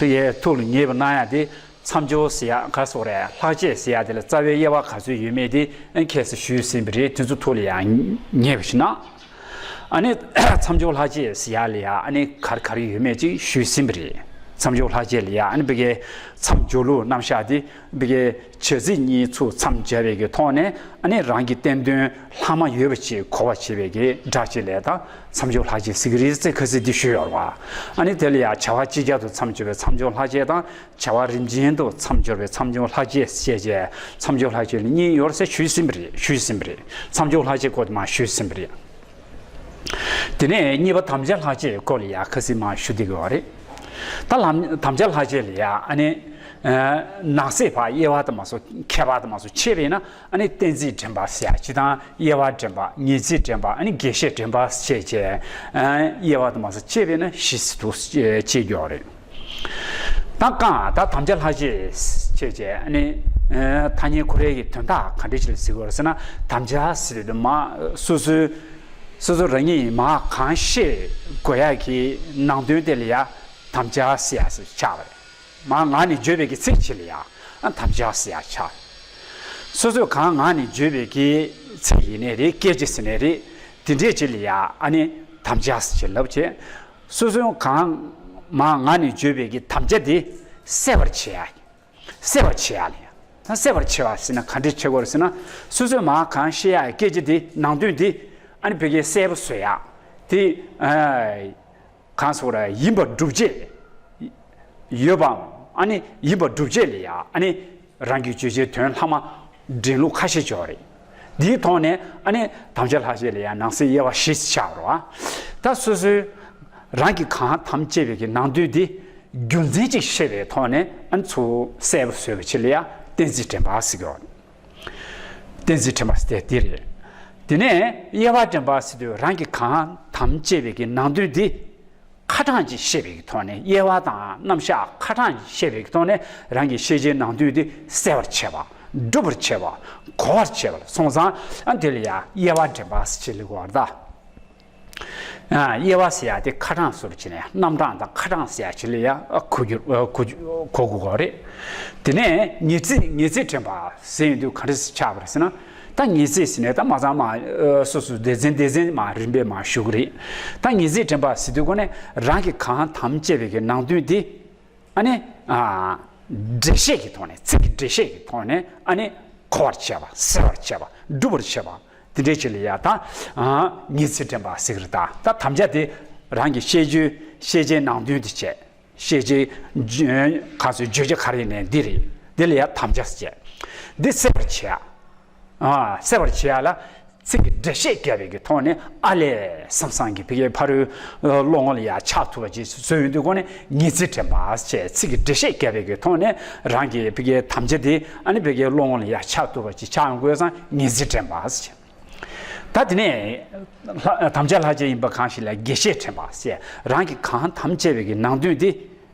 དེ་ཡའི་ཐུགས་ལ་ངེས་པ་གནང་ཡ་དེ། མཚམས་སྦྱོར་ཟེར་ཡག་ག་སོགས་རེད། ལྷག་བཅས་ཟེར་ཡག་དེ་ལ་རྩ་བའི་དབྱེ་བ་ག་ཚོད་ཡོད་མེད་དེ་ཨ་ཁ་སང་ཞུས་ཟིན་པ་རེད། དེ་ཚོ་ཐུགས་ལ་ཡང་ངེས་པ་ཞིག་གནང་། ཨ་ནི་མཚམས་སྦྱོར་ལྷག་བཅས་ཟེར་ཡག་ལ་ཡང་ཨ་ནི་ག་རེ་ག་རེ་ཡོད་མེད་ཅིག་ཞུས་ཟིན་པ་རེད། མཚམས་སྦྱོར་ལྷག་བཅས་ལ་ཡང་ཨ་ནི་ཕ་གིའི་མཚམས་སྦྱོར་ལུགས་རྣམ་གཞག་དེ་ཕ་གིའི་བྱ་ཚིག་གཉིས་ཚུར་མཚམས་སྦྱར་བའི་གི་ཐོག་ནས་ཨ་ནི་རང་གི་བསྟན་དོན་ལྷག་མ་ཡོད་པ་ཅིག་གོ་བ་བྱེད་པའི་གི་སྒྲ་ཅིག་ལ་ད་མཚམས་སྦྱོར་ལྷག་བཅས་ཟེར་གི་རེད་ཟེར་ཁ་སང་འདི་ཞུས་ཡོད་རེད་བ། ཨ་ནི་དེ་ལ་ཡང་བྱ་བ་སྤྱི་རྒྱལ་དུ་མཚམས་སྦྱོར་བའི་མཚམས་སྦྱོར་ལྷག་བཅས་དང་། བྱ་བ་རིམ་ཅན་དུ་མཚམས་སྦྱོར་བའི་མཚམས་སྦྱོར་ལྷག་བཅས་ཞེས་བྱས། མཚམས་སྦྱོར་ལྷག་བཅས་ལ་གཉིས་ཡོད་ཟེར་ཞུས་ཟིན་པ་རེད། ཞུས་ཟིན་པ་རེད། མཚམས་སྦྱོར་ལྷག་བཅས་སྐོར་དུ་མར་ཞུས་ཟིན་པ་རེད། དེ་ནས་གཉིས་པ་དམ་བཅའ་ལྷག་བཅས་སྐོར་ལ་ཡང་ཁ་སང་མར་ཞུ་བསྡད་ཀྱི་ཡོད་རེད། ད་ལམ་དམ་བཅའ་ལྷག་བཅས་ལ་ཡང་ཨ་ནི། ཨ། ནང་གསེས་ཕར་དབྱེ་བ་དང་མ་སོགས་ཁྱད་པར་དང་མ་སོགས་ཕྱེ་བས་ན་ཨ་ནི་གཏན་ཚིགས་འདྲེན་པ་ཟེར་ཡག་ཅིག་དང་། དབྱེ་བ་འདྲེན་པ། ངེས་ཚིག་འདྲེན་པ། ཨ་ནི་རྒྱས་བཤད་འདྲེན་པ་ཞེས་བྱས། ཨ། དབྱེ་བ་དང་མ་སོགས་ཕྱེ་བས་ན་བཞི་ཙམ་དུ་ཕྱེ་ཡོད་རེད། ད་གང་ད་དམ་བཅའ་ལྷག་བཅས་ཞེས་བྱས་ཨ་ནི། ཨ། ཐ་སྙད་ཁོ་རའི་གི་དོན་དག་ག་འདྲ་ཞིག་ལ་ཟེར་དགོས་རེད་ཟེར་ན། དམ་བཅའ་ཟེར་དུས་མར་སོ་སོའི་སོ་སོ་རང་ཉིད་མར་གང་བཤད་དགོས་ཡག་གི་ནང་དོན་དེ་ལ་ཡང་དམ་བཅའ་ཟེར་ཡག་ཆགས་པ་རེད། མར་ངག་ནས་བརྗོད་པའི་གི་ཚིག་ཅིག་ལ་ཡང་ཨ་དམ་བཅའ་ཟེར་ཡག་ཆགས། སོ་སོས་གང་ངག་ནས་བརྗོད་པའི་གི་ཚིག་ཡིན་ནའི་རེད། སྐད་ཆ་ཟེར་ནའི་རེད། དེ་འདྲས་ཅིག་ལ་ཡང་ཨ་ནི་དམ་བཅའ་ཟེར་ལབ་བྱས། སོ་སོས་གང་མར་ངག་ནས་བརྗོད་པའི་གི་དམ་བཅའ་དེ་གསལ་བར་བྱེད་ཡག་གསལ་བར་བྱེད་ཡག་ལ་ཡང་། ད་གསལ་བར་བྱེད་པ་ཟེར་ན་ག་འདྲས་བྱེད་དགོས་རེད་ཟེར་ན། སོ་སོས་མར་གང་བཤད་ཡག་སྐད་ཆ་དེ་ནང་དོན་དེ་ཨ་ནི་ཕ་གིར་གསལ་པོ་བཟོ་ཡག་དེ། ཨ། གང་ཟེར་དགོས་རེད། ཡིན་པར་སྒྲུབ་བྱེད་ཡོད་པའམ། ཨ་ནི་ཡིན་པར་སྒྲུབ་བྱེད་ལ་ཡང་ཨ་ནི་རང་གི་བརྗོད་བྱའི་དོན་ལྷག་མ་འདྲེན་ལུགས་ཁ་ཤས་ཅིག་ཡོད་རེད། འདིའི་ཐོག་ནས་ཨ་ནི་དམ་བཅའ་ལྷག་བཅས་ལ་ཡང་ནང་གསེས་དབྱེ་བ་བཞི་ཆགས་རེད་བ། ད་སོ་སོའི་རང་གིས་གང་དམ་བཅས་པའི་གི་ནང་དོན་འདི་ རྒྱུ་མཚན་ཅིག་ཤེས་པའི་ཐོག་ནས་ཨ་ནི་ཚུར་གསལ་པོ་བཟོས་པ་ཅིག་ལ་ཡང་གཏན་ཚིགས་དྲན་པ་ཟེར་གྱི་ཡོད། གཏན་ཚིགས་དྲན་པ་ཟེར་དེ་རེད། དེ་ནས་དབྱེ་བ་དྲན་པ་ཟེར་དུས་རང་གིས་གང་དམ་བཅས་པའི་གི་ནང་དོན་འདི་ཁ་གྲངས་ཀྱིས་བཤད་པའི་གི་ཐོག་ནས། དབྱེ་བ་དང་རྣམ་གཞག་ཁ་གྲངས་ཀྱིས་བཤད་པའི་གི་ཐོག་ནས་རང་གི་ཤེས་བྱའི་ནང་དོན་འདི་གསལ་བར་བྱེད་པ། སྒྲུབ་པར་བྱེད་པ། གོ་བར་བྱེད་པ་ལ་སོང་ཙང་ཨ་དེ་ལ་ཡང་དབྱེ་བ་དྲན་པ་ཟེར་ལབ་དགོས་པ་རེད་ད། ཨ། དབྱེ་བ་ཟེར་ཡ་དེ་ཁ་གྲངས་སུ་བྱས་ནས་རྣམ་གྲངས་དང་ཁ་གྲངས་ཟེར་ཡ་ཅིག་ལ་ཡ་གོ་རྒྱུ་གོ་རྒྱུ་གོ་དགོས་པ་རེད། དེ་ནས་ངེས་ཚིག་ངེས་ཚིག་དྲན་པ་ཟེར་ཡོང་དུས་ག་འདྲ་ཆགས་པ་རེད་ཟེར་ན། ད་ངེས་ཚིག་ཟེར་ནས་ད་མ་ཚང་མ་སོ་སོ་སྡེ་ཚན་སྡེ་ཚན་མ་རིམ་པས་མ་ཞུ་གི་རེད། ད་ངེས་ཚིག་དྲན་པ་ཟེར་དུས་ཁོ་ནས་རང་གིས་གང་དམ་བཅས་པའི་གི་ནང་དོན་དེ་ཨ་ནི་ཨ་འགྲེལ་བཤད་ཀྱི་ཐོག་ནས། ཚིག་གི་འགྲེལ་བཤད་ཀྱི་ཐོག་ནས་ཨ་ནི་གོ་བར་བྱེད་པ། གསལ་བར་བྱེད་པ། སྒྲུབ་པར་བྱེད་པ། དེ་འདྲའི་ཆེད་ལ་ཡ་ད་ཨ་ངེས་ཚིག་དྲན་པ་ཟེར་གི་རེད་ད། ད་དམ་བཅའ་དེ་རང་གི་བཤད་རྒྱུའི་བཤད་བྱའི་ནང་དོན་དེ་བྱས། བཤད་བྱའི་གང་ཟེར་བརྗོད་བྱ་ག་རེ་ཡིན་ནའི་འདི་རེད། འདི་ལ་ཡ་དམ་བཅའ་ཟེར་བྱས། འདི་གསལ་བར་བྱེད་ཡ། ཨ་གསལ་བར་བྱེད་ཡ་ལ་ཚིག་གི་འགྲེལ་བཤད་བརྒྱབ་པའི་གི་ཐོག་ནས་ཨ་ལས་བསམ་བསམ་གྱི་ཕ་གིའི་ཕ་རོལ་བློ་ངོ་ལ་ཡ་ཆགས་ཐུབ་པ་ཅིག་བཟོས་ཡོང་དུས་ཁོ་ནས་ངེས་ཚིག་དྲན་པ་ཟེར་བྱས། ཚིག་གི་འགྲེལ་བཤད་བརྒྱབ་པའི་གི་ཐོག་ནས་རང་གི་ཕ་གིའི་དམ་བཅའ་དེ་ཨ་ནི་ཕ་གིའི་བློ་ངོ་ལ་ཡ་ཆགས་ཐུབ་པ་ཅིག་ཆགས་ཡོང་དགོས་ཙང་ངེས་ཚིག་དྲན་པ་ཟེར། ད་དེ་ནས་ལྷ་དམ་བཅའ་ལྷག་བཅས་ཡིན་པ་གང་ཞིག་ལ་རྒྱས་བཤད་དྲན་པ་ཟེར། རང་གིས་གང་དམ་བཅས་པའི་གི་ནང་དོན་དེ་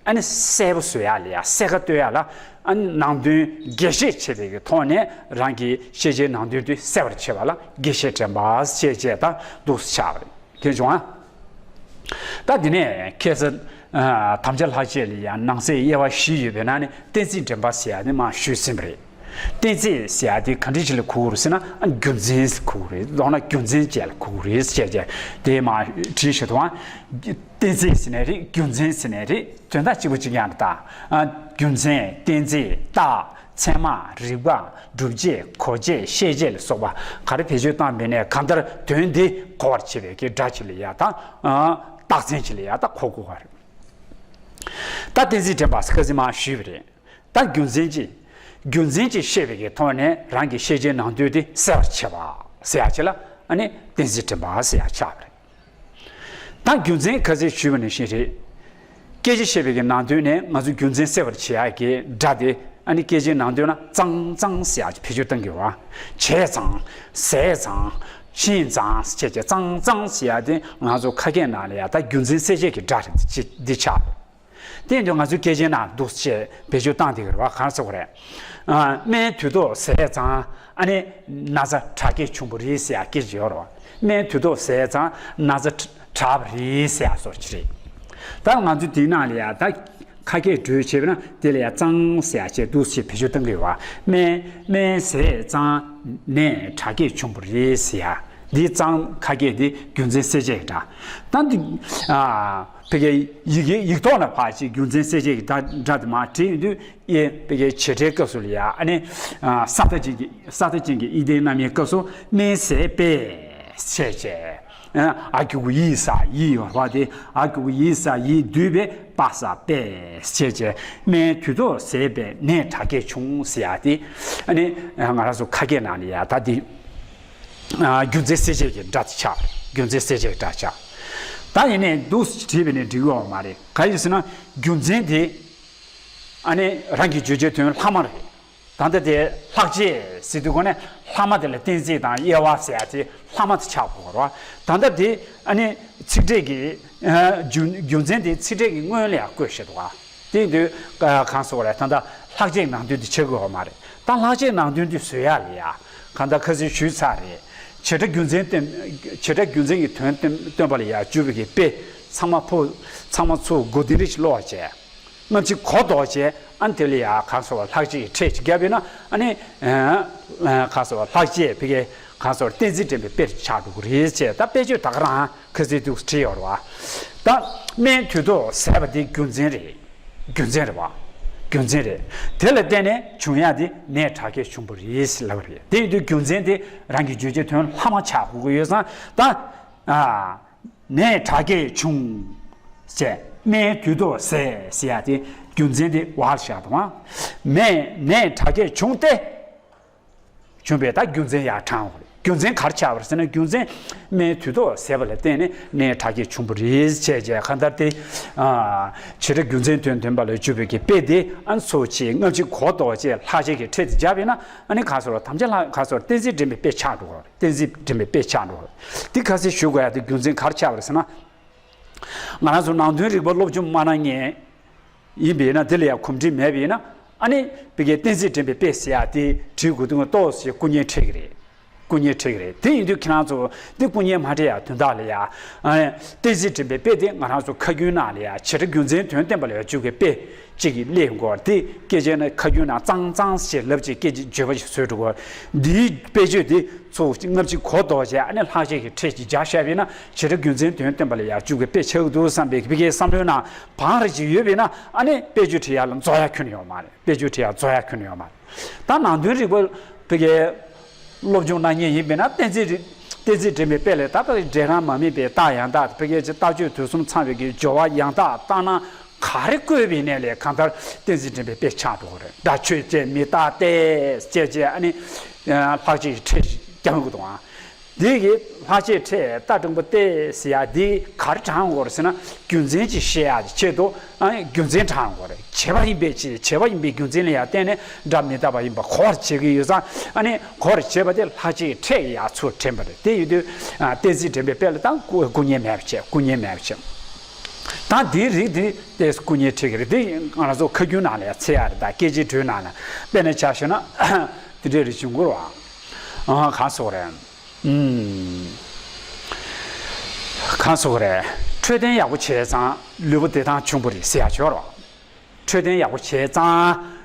ཨ་ནི་གསལ་པོ་བཟོ་ཡ་ལ་ཡ། གསལ་ཁ་གཏོད་ཡ་ལ་ཨ་ནི་ནང་དོན་རྒྱས་བཤད་བྱེད་པའི་གི་ཐོག་ནས་རང་གི་ཤེས་བྱའི་ནང་དོན་དེ་གསལ་བར་བྱེད་པ་ལ་རྒྱས་བཤད་དྲན་པ་ཞེས་བྱས་ད་འདུག་སེ་ཆགས་པ་རེད། དེ་བྱུང་ཨ། ད་དེ་ནས་ཁ་སང་ཨ་དམ་བཅའ་ལྷག་བཅས་ལ་ཡང་ནང་གསེས་དབྱེ་བ་བཞི་ཡོད་པའི་ནང་ནས་གཏན་ཚིགས་དྲན་པ་ཟེར་ཡ་ནི་མར་ཞུས་ཟིན་པ་རེད། གཏན་ཚིགས་ཟེར་ཡ་དེ་ག་འདྲ་ཞིག་ལ་གོ་དགོས་རེད་ཟེར་ན། ཨ་རྒྱུ་མཚན་གོ་དགོས་རེད། མདོར་ན་རྒྱུ་མཚན་བཅས་ལ་གོ་དགོས་རེད་ཟེར་བྱས་དེ་མར་བྲིས་བཞག་འདུག་ཨ། གཏན་ཚིགས་ཟེར་ནའི་རེད། རྒྱུ་མཚན་ཟེར་ནའི་རེད། དོན་དག་གཅིག་པ་གཅིག་རྐྱང་རེད་ད། ཨ་རྒྱུ་མཚན། གཏན་ཚིགས། རྟགས། ཚད་མ། རིགས་པ། སྒྲུབ་བྱེད། གོ་བྱེད། ཤེས་བྱེད་ལ་སོགས་པ་ག་རེ་བེད་སྤྱོད་བཏང་བ་ཡིན་ནའི་གང་ལྟར་དོན་དེ་གོ་བར་བྱེད་པའི་གི་སྒྲ་ཅིག་ལ་ཡ་ད། ཨ་རྟགས་མཚན་ཅིག་ལ་ཡ་ད་གོ་དགོས་པ་རེད། ད་གཏན་ཚིགས་དྲན་པ་ཟེར་ཁ་སང་མར་ཞུས་པ་རེད། ད་རྒྱུ་མཚན་ཅིག་རྒྱུ་མཚན་ཅིག་ཤེས་པའི་གི་ཐོག་ནས་རང་གི་ཤེས་བྱའི་ནང་དོན་དེ་གསལ་བར་བྱེད་པ་ཟེར་ཡ་ཅིག་ལ་ཨ་ནི་གཏན་ཚིགས་དྲན་པ་ཟེར་ཡ་ཆགས་པ་རེད། ད་རྒྱུ་མཚན་ཁ་སང་ཞུས་པ་ནང་བཞིན་རེད། སྐད་ཆ་བཤད་པའི་གི་ནང་དོན་ནས་ང་ཚོ་རྒྱུ་མཚན་གསལ་བར་བྱེད་ཡ་གི་སྒྲ་དེ་ཨ་ནི་སྐད་ཆའི་ནང་དོན་ལ་ཙང་ཙང་ཟེར་ཡ་ཅིག་བེད་སྤྱོད་གཏང་གི་ཡོད་པ། བྱས་ཙང་། ཟས་ཙང་། ཕྱིན་ཙང་ཟེར་བྱས་ཙང་ཙང་ཟེར་ཡ་དེ་ང་ཚོ་ཁ་སྐད་ནང་ལ་ཡ་ད་རྒྱུ་མཚན་གསལ་བྱེད་ཀྱི་སྒྲ་རེད། འདི་ཆགས། དེ་ཡིན་དུས་ང་ཚོའི་སྐད་ཆའི་ནང་འདུག་སེ་བེད་སྤྱོད་བཏང་བསྡད་ཀྱི་རེད་པ། གང་ཟེར་དགོས་རེད། ཨ། སྨན་དུས་ཐོག་ཟས་ཙང་ཨ་ནི་ན་ཚ་དྲག་སྐྱེད་བྱུང་བ་རེད་ཟེར་ཡ་སྐད་ཆ་ཡོད་རེད་པ། སྨན་དུས་ཐོག་ཟས་ཙང་ན་ཚ་དྲག་པ་རེད་ཟེར་ཡ་སོགས་ཅིག་རེད། ད་ང་ཚོ་དེའི་ནང་ལ་ཡ་ད་ཁ་སྐད་འགྲོས་བྱས་པ་ན་དེ་ལ་ཡ་ཙང་ཟེར་ཡ་བྱས་འདུག་སེ་བེད་སྤྱོད་གཏང་གི་ཡོད་པ། སྨན། སྨན་ཟས་ཙང་ནད་དྲག་སྐྱེད་བྱུང་བ་རེད་ཟེར་ཡ། འདི་ཙང་ཁ་སྐད་འདི་རྒྱུ་མཚན་གསལ་བྱེད་ཀྱི་སྒྲ། ད་འདི། ཨ། ཕ་གིའི་ཡི་གེ་ཡིག་ཐོག་ལ་ཕར་ཅིག་རྒྱུ་མཚན་གསལ་བྱེད་ཀྱི་སྒྲ་སྒྲ་དེ་མར་བྲིས་ཡོང་དུས། ཨེ། ཕ་གིའི་བྱེད་སྒྲའི་སྐབས་སུ་ལ་ཡ་ཨ་ནི། ཨ། ས་མཐའ་ཅན་གྱི། ས་མཐའ་ཅན་གྱི་དབྱིག་ལྡན་རྣམ་དབྱེའི་སྐབས་སུ་སྨན་ཟས་པས་ཞེས་བྱས། ཨ། འ་གི་གུ་འི་ས་འི་ཡོད་པ་དེ། འ་གི་གུ་འི་ས་འི་བསྡུས་པས་པ་ས་པས་ཞེས་བྱས། སྨན་དུས་ཐོག་ཟས་པས་ནད་དྲག་སྐྱེད་བྱུང་ཟེར་ཡ་དེ། ཨ་ནི་ང་རང་ཚོ་ཁ་སྐད་ནང་ལ་ཡ་ད་འདི། ཨ། རྒྱུ་མཚན་གསལ་བྱེད་ཀྱི་སྒྲ་དེ་ཆགས་པ་རེད། རྒྱུ་མཚན་གསལ་བྱེད་ཀྱི་སྒྲ་ཆགས། ད་ཡིན་ནའི་འདུག་སེ་བྲིས་པ་ནི་འགྲིག་གི་ཡོད་མ་རེད། གང་ཡིན་ཟེར་ན་རྒྱུ་མཚན་དེ་ཨ་ནི་རང་གི་བརྗོད་བྱའི་དོན་ལྷག་མ་རེད། ད་ལྟ་དེ་ལྷག་བཅས་ཟེར་དུས་གོ་ནས་ལྷག་མ་དེ་ལ་གཏན་ཚིགས་དང་དབྱེ་བ་ཟེར་ཡ་དེ་ལྷག་མ་དེ་ཆགས་དགོས་རེད་པ། ད་ལྟ་དེ་ཨ་ནི་ཚིག་ཕྲད་ཀྱི། ཨ། རྒྱུ་རྒྱུ་མཚན་དེ་ཚིག་ཕྲད་ཀྱི་སྔོན་ལ་ཡང་བཀོད་བཞག་འདུག་ག། དེ་ཡིན་དུས་གང་ཟེར་དགོས་རེད། ད་ལྟ་ལྷག་བཅས་ནང་དོན་དེ་ཆགས་ཀྱི་ཡོད་མ་རེད། ད་ལྷག་བཅས་ནང་དོན་དེ་བཟོ་ཡ་ལ་ཡ་གང་ལྟར་ཁ་སང་ཞུས་ཚར་རེད། བྱེད་སྒྲ་རྒྱུ་མཚན་སྟོན། བྱེད་སྒྲ་རྒྱུ་མཚན་གྱི་དོན་སྟོན་སྟོན་པ་ལ་ཡ་འཇུག་པའི་གི་དཔེ་ཚང་མ་ཕོ། ཚང་མ་ཚུར་མགོ་དེ་འདྲ་ཞིག་ཀློག་བྱས། སྔ་ཕྱི་གོ་ལྡོག་བྱས། ཨ་ནི་དེ་ལ་ཡ་གང་ཟེར་དགོས་རེད། ལྷག་བཅས་ཀྱི་ཕྲད་ཅིག་བརྒྱབ་ཡོད་ན་ཨ་ནི། ཨ། གང་ཟེར་དགོས་རེད། ལྷག་བཅས་ཕ་གིའི་གང་ཟེར་དགོས་རེད། གཏན་ཚིགས་དྲན་པའི་དཔེར་ཆགས་འགྲོ་གི་རེད་ཅེས། ད་དཔེ་བརྗོད་ད་ག་རང་ཁ་སང་འདུག་སེ་བྲིས་ཡོད་རེད་པ། ད་སྨན་དུས་ཐོག་ཟས་པ་དེ་རྒྱུ་མཚན་རེད། རྒྱུ་མཚན་རེད་པ། རྒྱུ་མཚན་རེད། དེ་ལ་བརྟེན་ནས་བྱུང་ཡ་དེ་ནད་དྲག་སྐྱེད་བྱུང་བ་རེད་ཟེར་ལབ་པ་རེད། དེ་ཡིན་དུས་རྒྱུ་མཚན་དེ་རང་གི་བརྗོད་བྱའི་དོན་ལྷག་མ་ཆགས་དགོས་ཀྱི་ཡོད་ཙང་ད། ཨ། ནད་དྲག་སྐྱེད་བྱུང་ཟེར། སྨན་དུས་ཐོག་ཟས་ཟེར་ཡ་དེ་རྒྱུ་མཚན་དེ་བར་བཞག་དང་། སྨན། ནད་དྲག་སྐྱེད་བྱུང་སྟེ། བྱུང་བས་ད་རྒྱུ་མཚན་ཡར་དྲངས་པ་རེད། རྒྱུ་མཚན་ག་རེ་ཆགས་པ་རེད་ཟེར་ན། རྒྱུ་མཚན་སྨན་དུས་ཐོག་ཟས་པ་ལ་བརྟེན་ནས་ནད་དྲག་སྐྱེད་བྱུང་བ་རེད་ཅེས་བྱས། གང་ལྟར་དེ་ཨ་བྱེ་བྲག་རྒྱུ་མཚན་དོན་སྟོན་པ་ལ་འཇུག་པའི་གི་དཔེ་དེ་ཨ་ནི་ཚོ་ཆེ་ལྔ་བཅུ་གོ་ལྡོག་བཅས་ལྷག་བཅས་ཀྱི་ཕྲད་དེ་སྦྱར་བས་ན། ཨ་ནི་ག་སོར་དམ་བཅའ་ལྷག་ག་སོར་བསྟན་འཛིན་འདྲེན་པའི་དཔེ་ཆགས་འགྲོ་གི་རེད། བསྟན་འཛིན་འདྲེན་པའི་དཔེ་ཆགས་འགྲོ་གི་རེད། འདི་ག་ཚོད་ཞུ་དགོས་ཡ་དེ་རྒྱུ་མཚན་ག་རེ་ཆགས་པ་རེད་ཟེར་ན། ང་རང་ཚོ་ནང་དོན་རིག་པ་སློབ་སྦྱོང་མ་གནང་མཁན་ཡིན་པས་ན། དེ་ལ་ཡང་གོམས་འདྲིས་མེད་པས་ན། ཨ་ནི་བི་གའི་བསྟན་འཛིན་འདྲེན་པའི་དཔེ་ཟེར་ཡ་དེ་བྲིས་དགོས་དུས་ཏོག་ཙམ་སྐུ་ཉེ་འཕྲད་ཀྱི་རེད། སྐུ་ཉེ་འཕྲད་ཀྱི་རེད། དེ་ཡིན་དུས་ཁྱེད་རང་ཚོ་འདི་སྐུ་ཉེ་མ་འཕྲད་ཡ་དོན་དག་ལ་ཡ། ཨ་ནི་བསྟན་འཛིན་འདྲེན་པའི་དཔེ་དེ་ང་རང་ཚོ་ཁ་རྒྱུན་ནང་ལ་ཡ་བྱེ་བྲག་རྒྱུ་མཚན་དོན་བསྟན་པ་ལ་ཡ་འཇུག་པའི་དཔེ་གཅིག་གི་སླེབས་ཡོང་གི་རེད། དེ་སྐད་ཆ་ནི་ཁ་རྒྱུན་ནང་གཙང་གཙང་ཞེས་ལབ་ཅིག་སྐད་ཆ་བརྗོད་པ་ཞིག་བཟོས་འགྲོ་གི་རེད། འདིའི་དཔེ་བརྗོད་དེ་ཚོ་ལྔ་བཅུ་གོ་ལྡོག་བྱས། ཨ་ནི་ལྷག་བཅས་ཀྱི་ཕྲད་ཅིག་སྦྱར་བཞག་པས་ན་བྱེ་བྲག་རྒྱུ་མཚན་དོན་བསྟན་པ་ལ་ཡ་འཇུག་པའི་དཔེ་ཆགས་འདུག་བསམ་པའི་བི་གའི་བསམ་བློའི་ནང་བང་རེ་ཅིག་ཡོད་པས་ན། ཨ་ནི་དཔེ་བརྗོད་བྲིས་ཡ་ལ་འཛོལ་ཡ་ཁྱོན་ནས་ཡོད་མ་རེད། དཔེ་བརྗོད་བྲིས་ཡ་འཛོལ་ཡ་ཁྱོན་ནས་ཡོད་མ་རེད། ད་ནང་དོན་རིག་པ་བི་གའི་སློབ་སྦྱོང་གནང་མཁན་ཡིན་པས་ན། བསྟན་འཛིན་རིག་བསྟན་འཛིན་འདྲེན་པའི་དཔེ་ལས་ད་ལྟ་འབྲས་རང་མ་དམིགས་པའི་རྟགས་ཡང་དག་བི་གའི་ཅིག་ལྟག་ཆོད་དུས་གསུམ་ཚང་བའི་གི་སྦྱོར་བ་ཡང་དག་བཏང་ན། ག་རེ་བཀོད་པའི་གནས་ལས་གང་ལྟར་བསྟན་འཛིན་འདྲེན་པའི་དཔེ་ཆགས་འགྲོ་གི་རེད། སྒྲ་ཆོས་ཅན། མི་རྟག་སྟེ་ཅེས་བྱས། ཨ་ནི་ལྷག་བཅས་ཀྱི་ཕྲད་རྒྱག་དགོས་འདུག་ཨ། འདི་གི་ལྷག་བཅས་ཕྲད་རྟགས་དྲང་པོ་སྟེ་ཟེར་ཡ་འདི་ག་རེ་དྲངས་དགོས་རེད་ཟེར་ན། རྒྱུ་མཚན་ཅིག་བཤད་ཡ་ཆེད་དུ། ཨ་ནི་རྒྱུ་མཚན་དྲངས་དགོས་རེད། བྱས་པ་ཡིན་པའི་ཕྱིར། བྱས་པ་ཡིན་པའི་རྒྱུ་མཚན་ལ་ཡ་བརྟེན་ནས་སྒྲ་མི་རྟག་པ་ཡིན་པ་གོ་བར་བྱེད་ཀྱི་ཡོད་ཙང་། ཨ་ནི་གོ་བར་བྱེད་པ་དེ་ལྷག་བཅས་ཕྲད་ཀྱི་ཡ་ཚུར་དྲན་པ་རེད། དེ་ཡིན་དུས་ཨ་བསྟན་འཛིན་འདྲེན་པའི་དཔེ་ལ་ད་སྐུ་སྐུ་ཉེ་མེད་པ་བྱས། སྐུ་ཉེ་མེད་པ་བྱས། ད་འདིའི་རིགས་འདི་ཏོག་ཙམ་སྐུ་ཉེ་འཕྲད་ཀྱི་རེད། འདི་ང་རང་ཚོ་ཁ་རྒྱུན་ནང་ལ་ཡ་འཚོལ་ཡ་རེད། ད་སྐད་ཆའི་འགྲོས་ནང་ལ་དཔེར་ན་ཆ་བཞག་ན་དེ་འདྲའི་རིགས་བྱུང་དགོས་རེད་བ། ཨ། གང་ཟེར་དགོས་རེད། ཨུམ། གང་ཟེར་དགོས་རེད། འཕྲོད་བསྟེན་ཡག་པོ་བྱས་ཙང་ལུས་པོ་བདེ་ཐང་བྱུང་བ་རེད་ཟེར་ཡ་ཅིག་ཡོད་རེད་བ། འཕྲོད་བསྟེན་ཡག་པོ་བྱས་ཙང་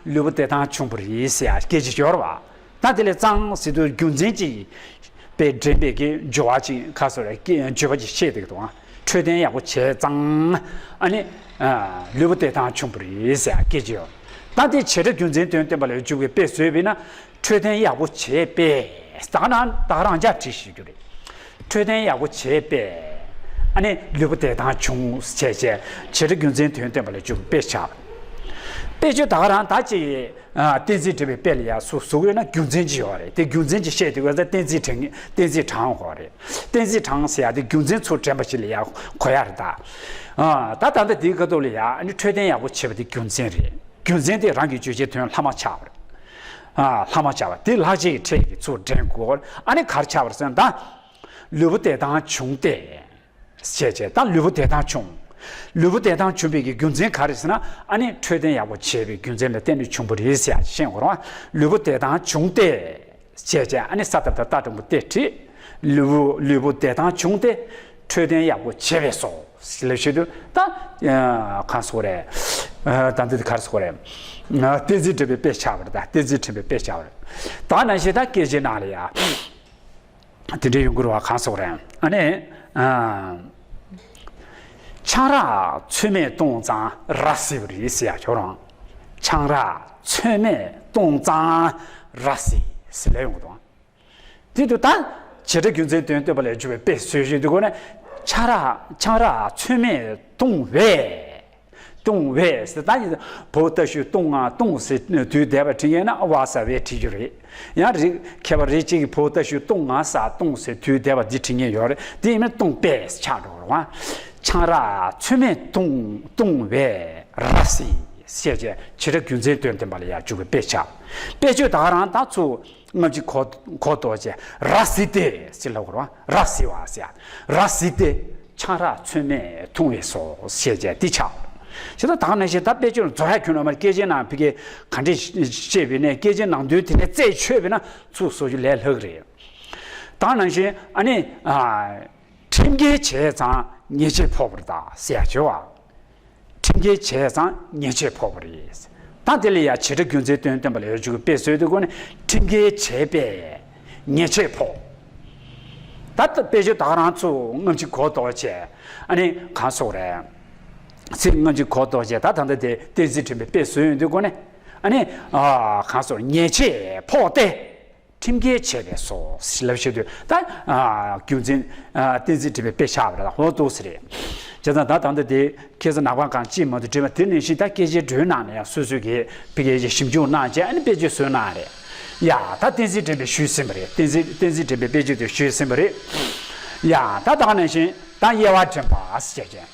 ལུས་པོ་བདེ་ཐང་བྱུང་བ་རེད་ཟེར་ཡ་སྐད་ཆ་ཅིག་ཡོད་རེད་བ། ད་དེ་ལས་ཙང་ཟེར་དུས་རྒྱུ་མཚན་ཅིག་དཔེ་འདྲེན་པའི་གི་སྦྱོར་བ་ཅིག་ག་སོ་རེ་སྐད་བརྗོད་པ་ཅིག་བཤད་བསྡད་ཀྱི་འདུག་ཨ། འཕྲོད་བསྟེན་ཡག་པོ་བྱས་ཙང་ཨ་ནི་ཨ་ལུས་པོ་བདེ་ཐང་བྱུང་བ་རེད་ཟེར་སྐད་ཆ་ཡོད། ད་དེ་བྱེ་བྲག་རྒྱུ་མཚན་དོན་བསྟན་པ་ལ་འཇུག་པའི་དཔེ་བཟོས་པས་ན། འཕྲོད་བསྟེན་ཡག་པོ་བྱས་པས། ད་ག་རང་ད་ག་རང་འཇགས་བྲིས་ཤེས་རྒྱུ་རེད། འཕྲོད་བསྟེན་ཡག་པོ་བྱས་པས། ཨ་ནི་ལུས་པོ་བདེ་ཐང་བྱུང་བྱས་བྱས། བྱེ་བྲག་རྒྱུ་མཚན་དོན་བསྟན་པ་ལ་འཇུག་པའི་དཔེ་ཆགས། དཔེ་བརྗོད་ད་ག་རང་ད་ཅིག་ཨ། བསྟན་འཛིན་འདྲེན་པའི་དཔེ་ལ་ཡ་སུ་གཟུགས་ཡོད་ན་རྒྱུ་མཚན་ཅིག་ཡོད་རེད། དེ་རྒྱུ་མཚན་ཅིག་བཤད་དུས་ཀ་ཚ་བསྟན་འཛིན་དྲངས་བསྟན་འཛིན་དྲངས་དགོས་རེད། བསྟན་འཛིན་དྲངས་ཟེར་ཡ་དེ་རྒྱུ་མཚན་ཚུར་དྲན་པ་ཞིག་ལ་ཡ་གོ་ཡ་རེད་ད། ཨ། ད་ད་ལྟ་དེའི་ཁ་ཐུག་ལ་ཡ་ཨ་ནི་འཕྲོད་བསྟེན་ཡག་པོ་བྱེད་པ་དེ་རྒྱུ་མཚན་རེད། རྒྱུ་མཚན་དེ་རང་གི་བརྗོད་བྱའི་དོན་ལྷག་མ་ཆགས་པ་རེད། ཨ། ལྷག་མ་ཆགས་པ་དེ་ལྷག་བཅས་ཀྱི་ཕྲད་ཀྱིས་ཚུར་དྲན་དགོས། ཨ་ནི་ག་རེ་ཆགས་པ་རེད་ཟེར་ན། ད་ལུས་པོ་བདེ་ཐང་བྱུང་སྟེ། བྱས་བྱས་ད་ལུས་པོ་བདེ་ཐང་བྱུང་། ལུས་པོ་བདེ་ཐང་བྱུང་བའི་གི་རྒྱུ་མཚན་ག་རེ་ཟེར་ན། ཨ་ནི་འཕྲོད་བསྟེན་ཡག་པོ་བྱས་པའི་རྒྱུ་མཚན་ལ་བརྟེན་ནས་བྱུང་བ་རེད་ཟེར་ཡ་ཤེས་དགོས་རེད་བ། ལུས་པོ་བདེ་ཐང་བྱུང་སྟེ། བྱས་བྱས་ཨ་ནི་ས་ཏ་བཏགས་སྟ་དྲང་པོ་སྟེ་བྲིས། ལུས་པོ་ལུས་པོ་བདེ་ཐང་བྱུང་སྟེ། འཕྲོད་བསྟེན་ཡག་པོ་བྱས་པས་སོ། ལབ་བྱེད་དུས་ད་གང་ཟེར་དགོས་རེད། ད་འདི་ག་རེ་ཟེར་དགོས་རེད། བསྟན་འཛིན་འདྲེན་པའི་དཔེ་ཆགས་པ་རེད། ད་བསྟན་འཛིན་འདྲེན་པའི་དཔེ་ཆགས་པ་རེད། ད་ནང་བཞིན་ད་སྐད་ཆའི་ནང་ལ་ཡ། དེ་འདྲའི་ཡོང་གི་རེད་བ། གང་ཟེར་དགོས་རེད། ཨ་ནི། ཨ། ཆང་རག་ཚོད་མེད་བཏུངས་ཙང་ར་བཟི་བ་རེད་ཟེར་ཡ་ཁྱོད་རང་། ཆང་རག་ཚོད་མེད་བཏུངས་ཙང་ར་བཟི་ཟེར་ལབ་ཡོང་གི་འདུག་དེ་དུས་ད་བྱེ་བྲག་རྒྱུ་མཚན་དོན་བསྟན་པ་ལ་འཇུག་པའི་དཔེ་བཟོས་བཞིན་དུ་གོ་ནས། ཆང་རག་ཆང་རག་ཚོད་མེད་བཏུངས་པས། བཏུངས་པས་ཟེར་ད་ཡིན། བོ་ཏ་ཤུ་བཏུང་ང་བཏུངས་ཟེར་དུས་འདས་པ་བྲིས་ཡོད་ན་ཨ་བ་ས་བས་བྲིས་རྒྱུ་རེད། ཡང་རིགས་མཁས་པ་རིགས་གཅིག་གིས་བོ་ཏ་ཤུ་བཏུང་ང་ས་བཏུངས་ཟེར་དུས་འདས་པ་འདི་བྲིས་མཁན་ཡོད་རེད། དེ་ཡིན་ན་བཏུངས་པས་ཆགས་འགྲོ་རེད་བ། ཆང་རག་ཚོད་མེད་བཏུང་བཏུངས་པས་ར་བཟི་ཞེས་བྱས་བྱེ་བྲག་རྒྱུ་མཚན་དོན་བསྟན་པ་ལ་ཡང་འཇུག་པའི་དཔེ་ཆགས། དཔེ་བརྗོད་ད་ག་རང་ད་ཚུར་སྔ་ཕྱི་གོ་གོ་ལྡོག་བྱས་ར་བཟི་སྟེ་ཟེར་ལབ་དགོས་རེད་བ། ར་བཟི་བ་ཟེར། ར་བཟི་སྟེ་ཆང་རག་ཚོད་མེད་འཐུང་བས་སོ་ཞེས་བྱས་འདི་ཆགས། བྱས་ཙང་ད་ག་ནང་བཞིན་ད་དཔེ་བརྗོད་ལ་རྫོགས་ཡ་ཁྱོན་ནས་མ་རེད། སྐད་ཆའི་ནང་ཕ་གི་ག་འདྲས་བཤད་པའི་ནས་སྐད་ཆའི་ནང་དོན་དེ་ནས་རྩད་ཆོད་པས་ན་ཚུར་བཟོ་རྒྱུ་ལས་སླ་གི་རེད། ད་ག་ནང་བཞིན་ཨ་ནི་ཨ། ཁྲིམས་འགལ་བྱས་ཙང་ཉེས་ཆད་ཕོག་པ་རེད་ད་ཟེར་ཡ་བྱེད་བ། ཁྲིམས་འགལ་བྱས་ཙང་ཉེས་ཆད་ཕོག་པ་རེད། ད་དེ་ལ་ཡང་བྱེ་བྲག་རྒྱུ་མཚན་དོན་བསྟན་པ་ལ་ཡོད་ཆོག་གི་དཔེ་བཟོས་དུས་གོ་ནས་ཁྲིམས་འགལ་བྱས་པས་ཉེས་ཆད་ཕོག་ད་ལྟ་དཔེ་བརྗོད་ད་ག་རང་ཚུར་སྔ་ཕྱི་གོ་ལྡོག་བྱས། ཨ་ནི་གང་ཟེར་དགོས་རེད། ཚིག་སྔ་ཕྱི་གོ་ལྡོག་བྱས་ད་ད་ལྟ་དེ་བསྟན་འཛིན་འདྲེན་པའི་དཔེ་བཟོས་ཡོང་དུས་གོ་ནས། ཨ་ནི་ཨ་གང་ཟེར་དགོས་རེད། ཉེས་ཆད་ཕོག་སྟེ། ཁྲིམས་འགལ་བྱས་པས་སོ་ལབ་བྱེད་དུས་ད་ཨ་རྒྱུ་མཚན་ཨ་བསྟན་འཛིན་འདྲེན་པའི་དཔེ་ཆགས་པ་རེད། ད་ཧོ་ཏོ་ཟེར་རེད། བྱས་ཙང་ད་ད་ལྟ་དེ་ཁྱེད་ཚོ་ནག་པང་གང་ཅིས་མ་གཏོགས་འདྲེན་པ་དེ་ནང་བཞིན་ད་སྐད་ཆའི་འགྲོས་ནང་ནས་ཡང་སོ་སོའི་གི་ཕ་གིའི་ཞིབ་འཇུག་གནང་བྱས་ཨ་ནི་དཔེ་བརྗོད་བཟོས་གནང་རེད། ཡ་ད་བསྟན་འཛིན་འདྲེན་པས་ཞུས་ཟིན་པ་རེད། བསྟན་འཛིན་བསྟན་འཛིན་འདྲེན་པའི་དཔེ་བརྗོད་དེ་ཞུས་ཟིན་པ་རེད། ཡ་ད་ད་ག་ནང་བཞིན་ད་དབྱེ་བ་འདྲེན་པ་ཟེར་བྱས།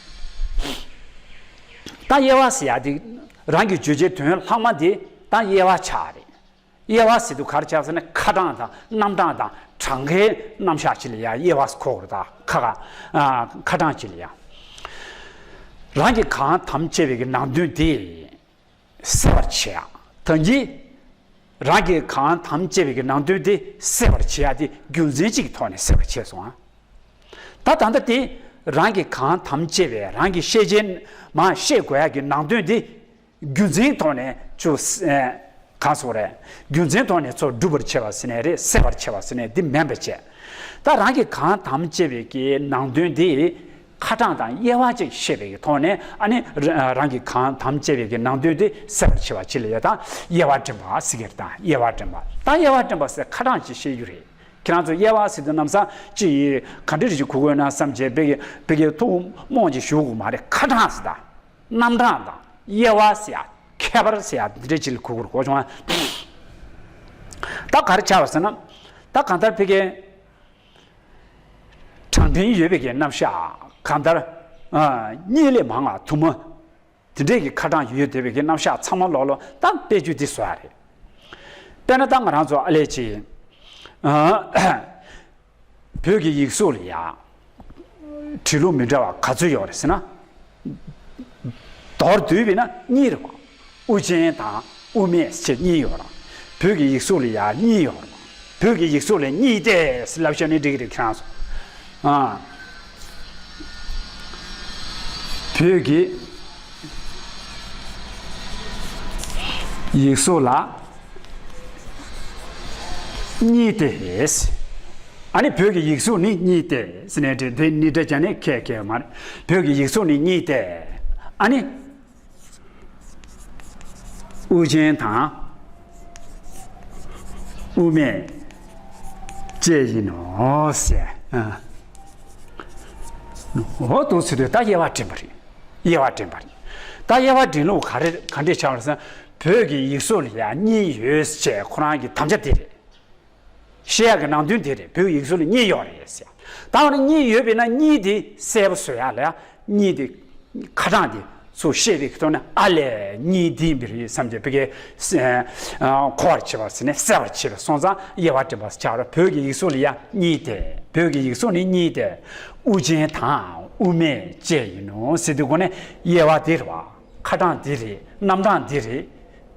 ད་དབྱེ་བ་ཟེར་ཡ་དེ་རང་གི་བརྗོད་བྱའི་དོན་ལྷག་མ་དེ་ད་དབྱེ་བ་ཆགས་རེད། དབྱེ་བ་ཟེར་དུས་ག་རེ་ཆགས་ཟེར་ན་ཁ་གྲངས་དང་རྣམ་གྲངས་དང་གྲངས་ཀའི་རྣམ་གཞག་ཅིག་ལ་ཡ་དབྱེ་བ་ཟེར་གོ་གི་རེད། ད་ཁ་ཁ་ཨ་ཁ་གྲངས་ཅིག་ལ་ཡ་རང་གིས་གང་དམ་བཅས་པའི་གི་ནང་དོན་དེ་གསལ་བར་བྱེད་ཡ། ད་གིན་རང་གིས་གང་དམ་བཅས་པའི་གི་ནང་དོན་དེ་གསལ་བར་བྱེད་ཡ་དེ་རྒྱུ་མཚན་གཅིག་གི་ཐོག་ནས་གསལ་བར་བྱས་སོང་ཨ། ད་ད་ལྟ་དེ་རང་གིས་གང་དམ་བཅས་པའི་རང་གི་ཤེས་བྱའི་མ་ཤེས་དགོས་ཡ་གི་ནང་དོན་དེ་རྒྱུ་མཚན་ཐོག་ནས་ཅུ་གང་སོགས་རེད། རྒྱུ་མཚན་ཐོག་ནས་ཚོ་སྒྲུབ་པར་བྱེད་པ་ཟེར་ནས་རེད། གསལ་བར་བྱེད་པ་ཟེར་ནས་འདི་མིན་པ་བྱས། ད་རང་གིས་གང་དམ་བཅས་པའི་གི་ནང་དོན་དེ་ཁ་གྲངས་དང་དབྱེ་བ་ཅིག་ཤེས་པའི་གི་ཐོག་ནས་ཨ་ནི་ར་རང་གིས་གང་དམ་བཅས་པའི་གི་ནང་དོན་དེ་གསལ་བར་བྱེད་པ་ཅིག་ལ་ཡ་ད་དབྱེ་བ་འདྲེན་པ་ཟེར་གི་རེད། ད་དབྱེ་བ་འདྲེན་པ་ད་དབྱེ་བ་འདྲེན་པ་ཟེར་ཁ་གྲངས་ཅིག་ཤེས་རྒྱུ་རེད། ཁྱེད་རང་ཚོ་དབྱེ་བ་ཟེར་དུས་ལམ་སང་ཅི་ཡིས་ག་འདྲ་རེ་ཞིག་གོ་དགོས་ན་བསམ་བྱས་པའི་གི་པའི་གི་ཐུགས་རྨོངས་ཅིག་ཞུ་དགོས་མ་རེད། ཁ་གྲངས་ཟེར་ད། རྣམ་གྲངས་དང་དབྱེ་བ་ཟེར་ཡ་ཁྱད་པར་ཟེར་ཡ་འདི་འདྲ་ཅིག་ལ་གོ་དགོས་རེད་གོ་བྱུང་ང་། ད་ག་རེ་ཆགས་པ་ཟེར་ན། ད་གང་ལྟར་ཕ་གི་གྲངས་འདྲེན་ཡོད་པའི་གི་རྣམ་གཞག་གང་ལྟར་གཉིས་ལས་མང་བ་དུ་མ་དེ་འདྲའི་གི་ཁ་གྲངས་ཡོད་བསྡད་པའི་གི་རྣམ་གཞག་ཚང་མ་ལོག་ལོག་ད་དཔེ་བརྗོད་འདི་བཟོ་ཡ་རེད། དཔེར་ན་ད་ང་རང་ཚོ་ཨ་ལས་ཅིག་བོད་ཀྱི་ཡིག་གཟུགས་ལ་ཡ་བྲིས་ལུགས་མི་འདྲ་བ་ག་ཚོད་ཡོད་རེད་ཟེར་ན། མདོར་བསྡུས་པས་ན་གཉིས་རེད་བ། དབུ་ཅན་དང་དབུ་མེད་ཅེས་གཉིས་ཡོད་རེད། བོད་ཀྱི་ཡིག་གཟུགས་ལ་ཡ་གཉིས་ཡོད་རེད། བོད་ཀྱི་ཡིག་གཟུགས་ལ་གཉིས་ཏེ་ལབ་བཤད་ནི་འགྲིག་གི་རེད་ཁྱེད་རང་ཚོ། ཨ། བོད་ཀྱི་ཡིག་གཟུགས་ལ་གཉིས་ཏེ། ཨ་ནི་བོད་ཀྱི་ཡིག་གཟུགས་ནི་གཉིས་ཏེ་ཟེར་ནས་དེ་ནི་འདྲ་བྱས་ནས་ཁས་ཁས་མ་རེད། བོད་ཀྱི་ཡིག་གཟུགས་ནི་གཉིས་ཏེ། ཨ་ནི། དབུ་ཅན་དང་དབུ་མེད་བཅས་ཡིན་ནོ་ཟེར། འོ་འདུག་ཟེར་དུས་ད་དབྱེ་བ་འདྲེན་པ་རེད། དབྱེ་བ་འདྲེན་པ་རེད། ད་དབྱེ་བ་འདྲེན་ལུགས་ག་རེ་ག་འདྲས་ཆགས་པ་རེད་ཟེར་ན། བོད་ཀྱི་ཡིག་གཟུགས་ལ་ཡང་གཉིས་ཡོད་ཅེས་ཁོ་རང་གི་དམ་བཅའ་དེ་རེད། བཤད་ཡག་གི་ནང་དོན་དེ་རེད། བོད་ཡིག་གཟུགས་ལ་གཉིས་ཡོད་རེད་ཟེར། ད་འོ་ན་གཉིས་ཡོད་པས་ན་གཉིས་དེ་གསལ་པོ་བཟོ་ཡག་ལ་ཡང་གཉིས་དེ་ཁ་གྲངས་དེ་ཚོ་བཤད་པའི་ཐོག་ནས་ཨ་ལས་གཉིས་དེ་ཡིན་པ་རེད་བསམ་གྱི་བོད་ཀྱི་གོ་བར་བྱེད་པ་ཟེར་ནས་གསལ་བར་བྱེད་པ་སོང་ཙང་དབྱེ་བ་འདྲེན་པ་ཆགས་རེད། བོད་ཀྱི་ཡིག་གཟུགས་ལ་ཡང་གཉིས་ཏེ། བོད་ཀྱི་ཡིག་གཟུགས་ནི་གཉིས་ཏེ། དབུ་ཅན་དང་དབུ་མེད་བཅས་ཡིན་ནོ་ཟེར་དུས་སྒོ་ནས་དབྱེ་བ་དེ་རེད་བ། ཁ་གྲངས་དེ་རེད། རྣམ་གྲངས་དེ་རེད།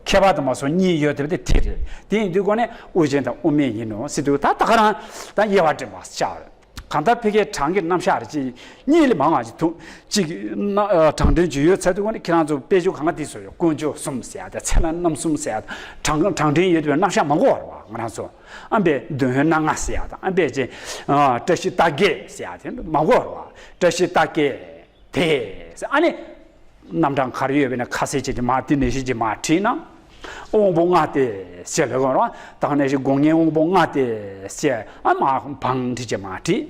ཁྱད་པར་དུ་མ་སོང་གཉིས་ཡོད་དེ་བ་དེ་དེ་རེད། དེ་ཡིན་དུས་སྒོ་ནས་དབུ་ཅན་དང་དབུ་མེད་ཡིན་ནོ་ཟེར་དུས་ད་ད་ག་རང་ད་དབྱེ་བ་འདྲེན་པ་ཆགས་རེད། གང་ལྟར་ཕ་གིའི་གྲངས་ཀྱི་རྣམ་གཞག་རེ་གཅིག་གཉིས་ལས་མང་བ་ཞིག་ཐུག་གཅིག་ན་གྲངས་འདྲེན་ཅིག་ཡོད་ཚར་དུས་སྒོ་ནས་ཁྱེད་རང་ཚོ་དཔེ་ཆ་གང་ག་དེ་ཚོ་ཡོད། དཀོན་མཆོག་གསུམ་ཟེར་ཡ་དང་ཚེ་ལྷ་རྣམ་གསུམ་ཟེར་ཡ་དང་གྲངས་གྲངས་འདྲེན་ཡོད་དེ་བའི་རྣམ་གཞག་མང་པོ་ཡོད་རེད་བ། ང་རང་ཚོ་ཨ་མའི་འདོད་ཡོན་སྣ་ལྔ་ཟེར་ཡ་དང་ཨ་མའི་ཅེ་བཀྲ་ཤིས་རྟགས་བརྒྱད་ཟེར་ཡ་དེ་མང་པོ་ཡོད་རེད་བ། བཀྲ་ཤིས་རྟགས་བརྒྱད། དེ། ཨ་ནི། རྣམ་གྲངས་ག་རེ་ཡོད་པས་ན་ཁ་གསལ་བྱས་ཀྱི་མ་དེ་ནས་ཤིག་ཅིག་མ་བྲིས་ན། དབང་པོ་ལྔ་སྟེ་ཞེས་ལབ་དགོས་རེད། ད་ནས་ཤིག་སྒོ་ལྔའི་དབང་པོ་ལྔ་སྟེ་ཞེས་ཨ་མ་བང་བྲིས་ཀྱི་མ་བྲིས།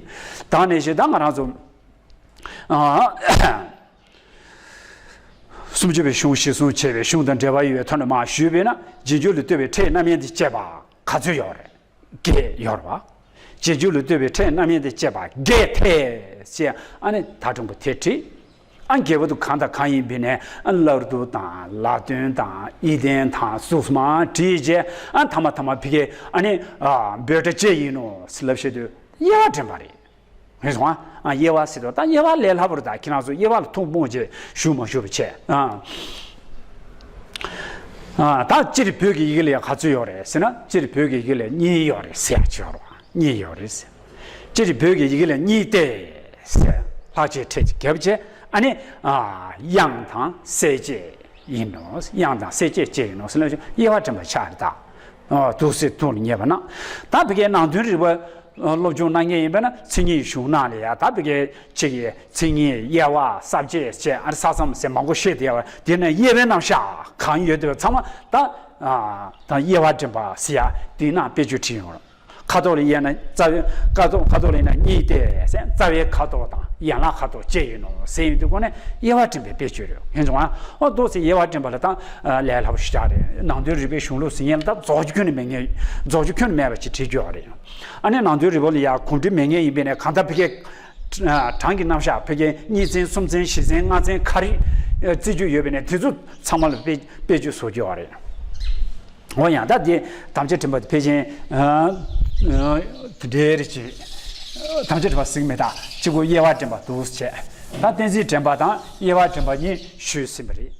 ད་ནས་ཤིག་ད་ང་རང་ཚོ། ཨ། སུམ་ཅུ་པའི་གཞུང་གཞིར་བཟུང་བྱས་པའི་གཞུང་དང་འབྲེལ་བ་ཡོད་པའི་ཐོག་ནས་མ་ཞུས་པས་ན་རྗེས་འཇུག་ལ་ལྟོས་པའི་ཕྲད་རྣམ་དབྱེ་འདི་བཅས་པ་ག་ཚོད་ཡོད་རེད། བརྒྱད་ཡོད་རེད་བ། རྗེས་འཇུག་ལ་ལྟོས་པའི་ཕྲད་རྣམ་དབྱེ་དེ་བཅས་པ་བརྒྱད་དེ་ཞེས་ཨ་ནི་ད་དྲང་པོ་དེ་བྲིས། ཨ་རྒྱས་པ་དུ་གང་དང་གང་ཡིན་པའི་ནས་ཨ་སླར་བསྡུ་དང་ལ་དོན་དང་ཨི་ལྡན་དང་གཟུགས་མ་བྲིས་རྗེས་ཨ་ཐ་མ་ཐ་མ་ཕ་གིའི་ཨ་ནི་བོད་སྒྲ་བཅས་ཡིན་ནོ་ཟེར་ལབ་བཤད་དུས་དབྱེ་བ་འདྲེན་པ་རེད། ངེས་སོང་ཨ། དབྱེ་བ་ཟེར་དུས་ད་དབྱེ་བ་ལས་སླ་པོ་རེད། ད་ཁྱེད་རང་ཚོ་དབྱེ་བ་ལ་ཐུགས་རྨོངས་བྱས་ཞུ་མ་ཞུ་བ་བྱས་ཨ། ཨ། ད་སྤྱིར་བོད་ཀྱི་ཡི་གེ་ལ་ག་ཚོད་ཡོད་རེད་ཟེར་ན་སྤྱིར་བོད་ཀྱི་ཡི་གེ་ལ་གཉིས་ཡོད་རེད་ཟེར་ཡ་ཅིག་ཡོད་རེད་བ། གཉིས་ཡོད་རེད་ཟེར། སྤྱིར་བོད་ཀྱི་ཡི་གེ་ལ་གཉིས་ཏེ་ཟེར། ལྷག་བཅས་ཕྲད་ཀྱི་རྒྱབ་བྱས་ཨ་ནི་དབྱངས་དང་གསལ་བྱེད་ཡིན་ནོ། དབྱངས་དང་གསལ་བྱེད་བཅས་ཡིན་ནོ་ཟེར་ན་དབྱེ་བ་འདྲེན་པ་ཆགས་རེད་ད། ཨོ་འདུག་སེ་ཐུགས་ལ་ངེས་པ་ན། ད་ཕ་གིའི་ནང་དོན་རིག་པ་སློབ་སྦྱོང་གནང་མཁན་ཡིན་པ་ན་མཚན་ཉིད་གཞུང་ནང་ལ་ཡ་ད་ཕ་གིའི་ཅིག་གི་མཚན་ཉིད་དབྱེ་བ་ས་བཅད་བཅས་ཨ་ས་མཚམས་ཟེར་མང་པོ་བཤད་བསྡད་ཡོད་པ་དེ་ནས་དབྱེ་བའི་རྣམ་གཞག་གང་ཡོད་དེ་ཚང་མ་ད་ད་དབྱེ་བ་འདྲེན་པ་ཟེར་ཡ་དེའི་ནང་དཔེ་བརྗོད་བྲིས་ཡོང་རོགས། ཁ་དོག་ལ་དབྱེ་ན་རྩ་བའི་ཁ་དོག་ཁ་དོག་ལ་དབྱེ་ན་གཉིས་ཏེ་ཟེར། རྩ་བའི་ཁ་དོག་དང་ཡན་ལག་ཁ་དོག་བཅས་ཡིན་ནོ་ཟེར་ཡོང་དུས་སྒོ་ནས་དབྱེ་བ་འབྲིང་པོའི་དཔེ་བརྗོད་རེད། ཧན་ཙང་ཨོ་ཏོ་ཟེར་དབྱེ་བ་འབྲིང་པ་ལ་དང་ལས་སླ་པོ་ཞིག་རེད། ནང་དོན་རིག་པའི་གཞུང་ལུགས་ཟེར་མཁན་ལ་ད་རྫོགས་རྒྱུ་ཁྱོན་ནས་མེད་མཁན། རྫོགས་རྒྱུ་ཁྱོན་ནས་མེད་པ་ཅིག་བྲིས་རྒྱུ་ཡོད་རེད། ཨ་ནི་ནང་དོན་རིག་པ་ལ་ཡ་གོམས་འདྲིས་མེད་མཁན་ཡིན་པས་ནས། གང་ལྟར་ཕ་གིའི་གྲངས་ཀྱི་རྣམ་གཞག་ཕ་གིའི་གཉིས་ཚན་གསུམ་ཚན་བཞི་ཚན་ལྔ་ཚན་ག་རེ་བརྩི་རྒྱུ་ཡོད་པས་ནས། དེ་ཚོ་ཚང་མ་ལ་དཔེ་དཔེ་བརྗོད་བཟོ་རྒྱུ་ཡོད་རེད། འོ་ཡང་ད་དེ་དམ་བཅའ་འབྲིང་པ་དེ་ཕལ་ཆེར་ཨ་ཨ་དེ་འདྲའི་རེད་ཅེས། དམ་བཅའ་འབྲིང་པ་ཟེར་གྱི་མེད། ད་གཅིག་པོ་དབྱེ་བ་འབྲིང་པ་འདུག་ཟེར་བྱས། ད་གཏན་ཚིགས་འདྲེན་པ་དང་དབྱེ་བ་འབྲིང་པ་གཉིས་ཞུས་ཟིན་པ་རེད།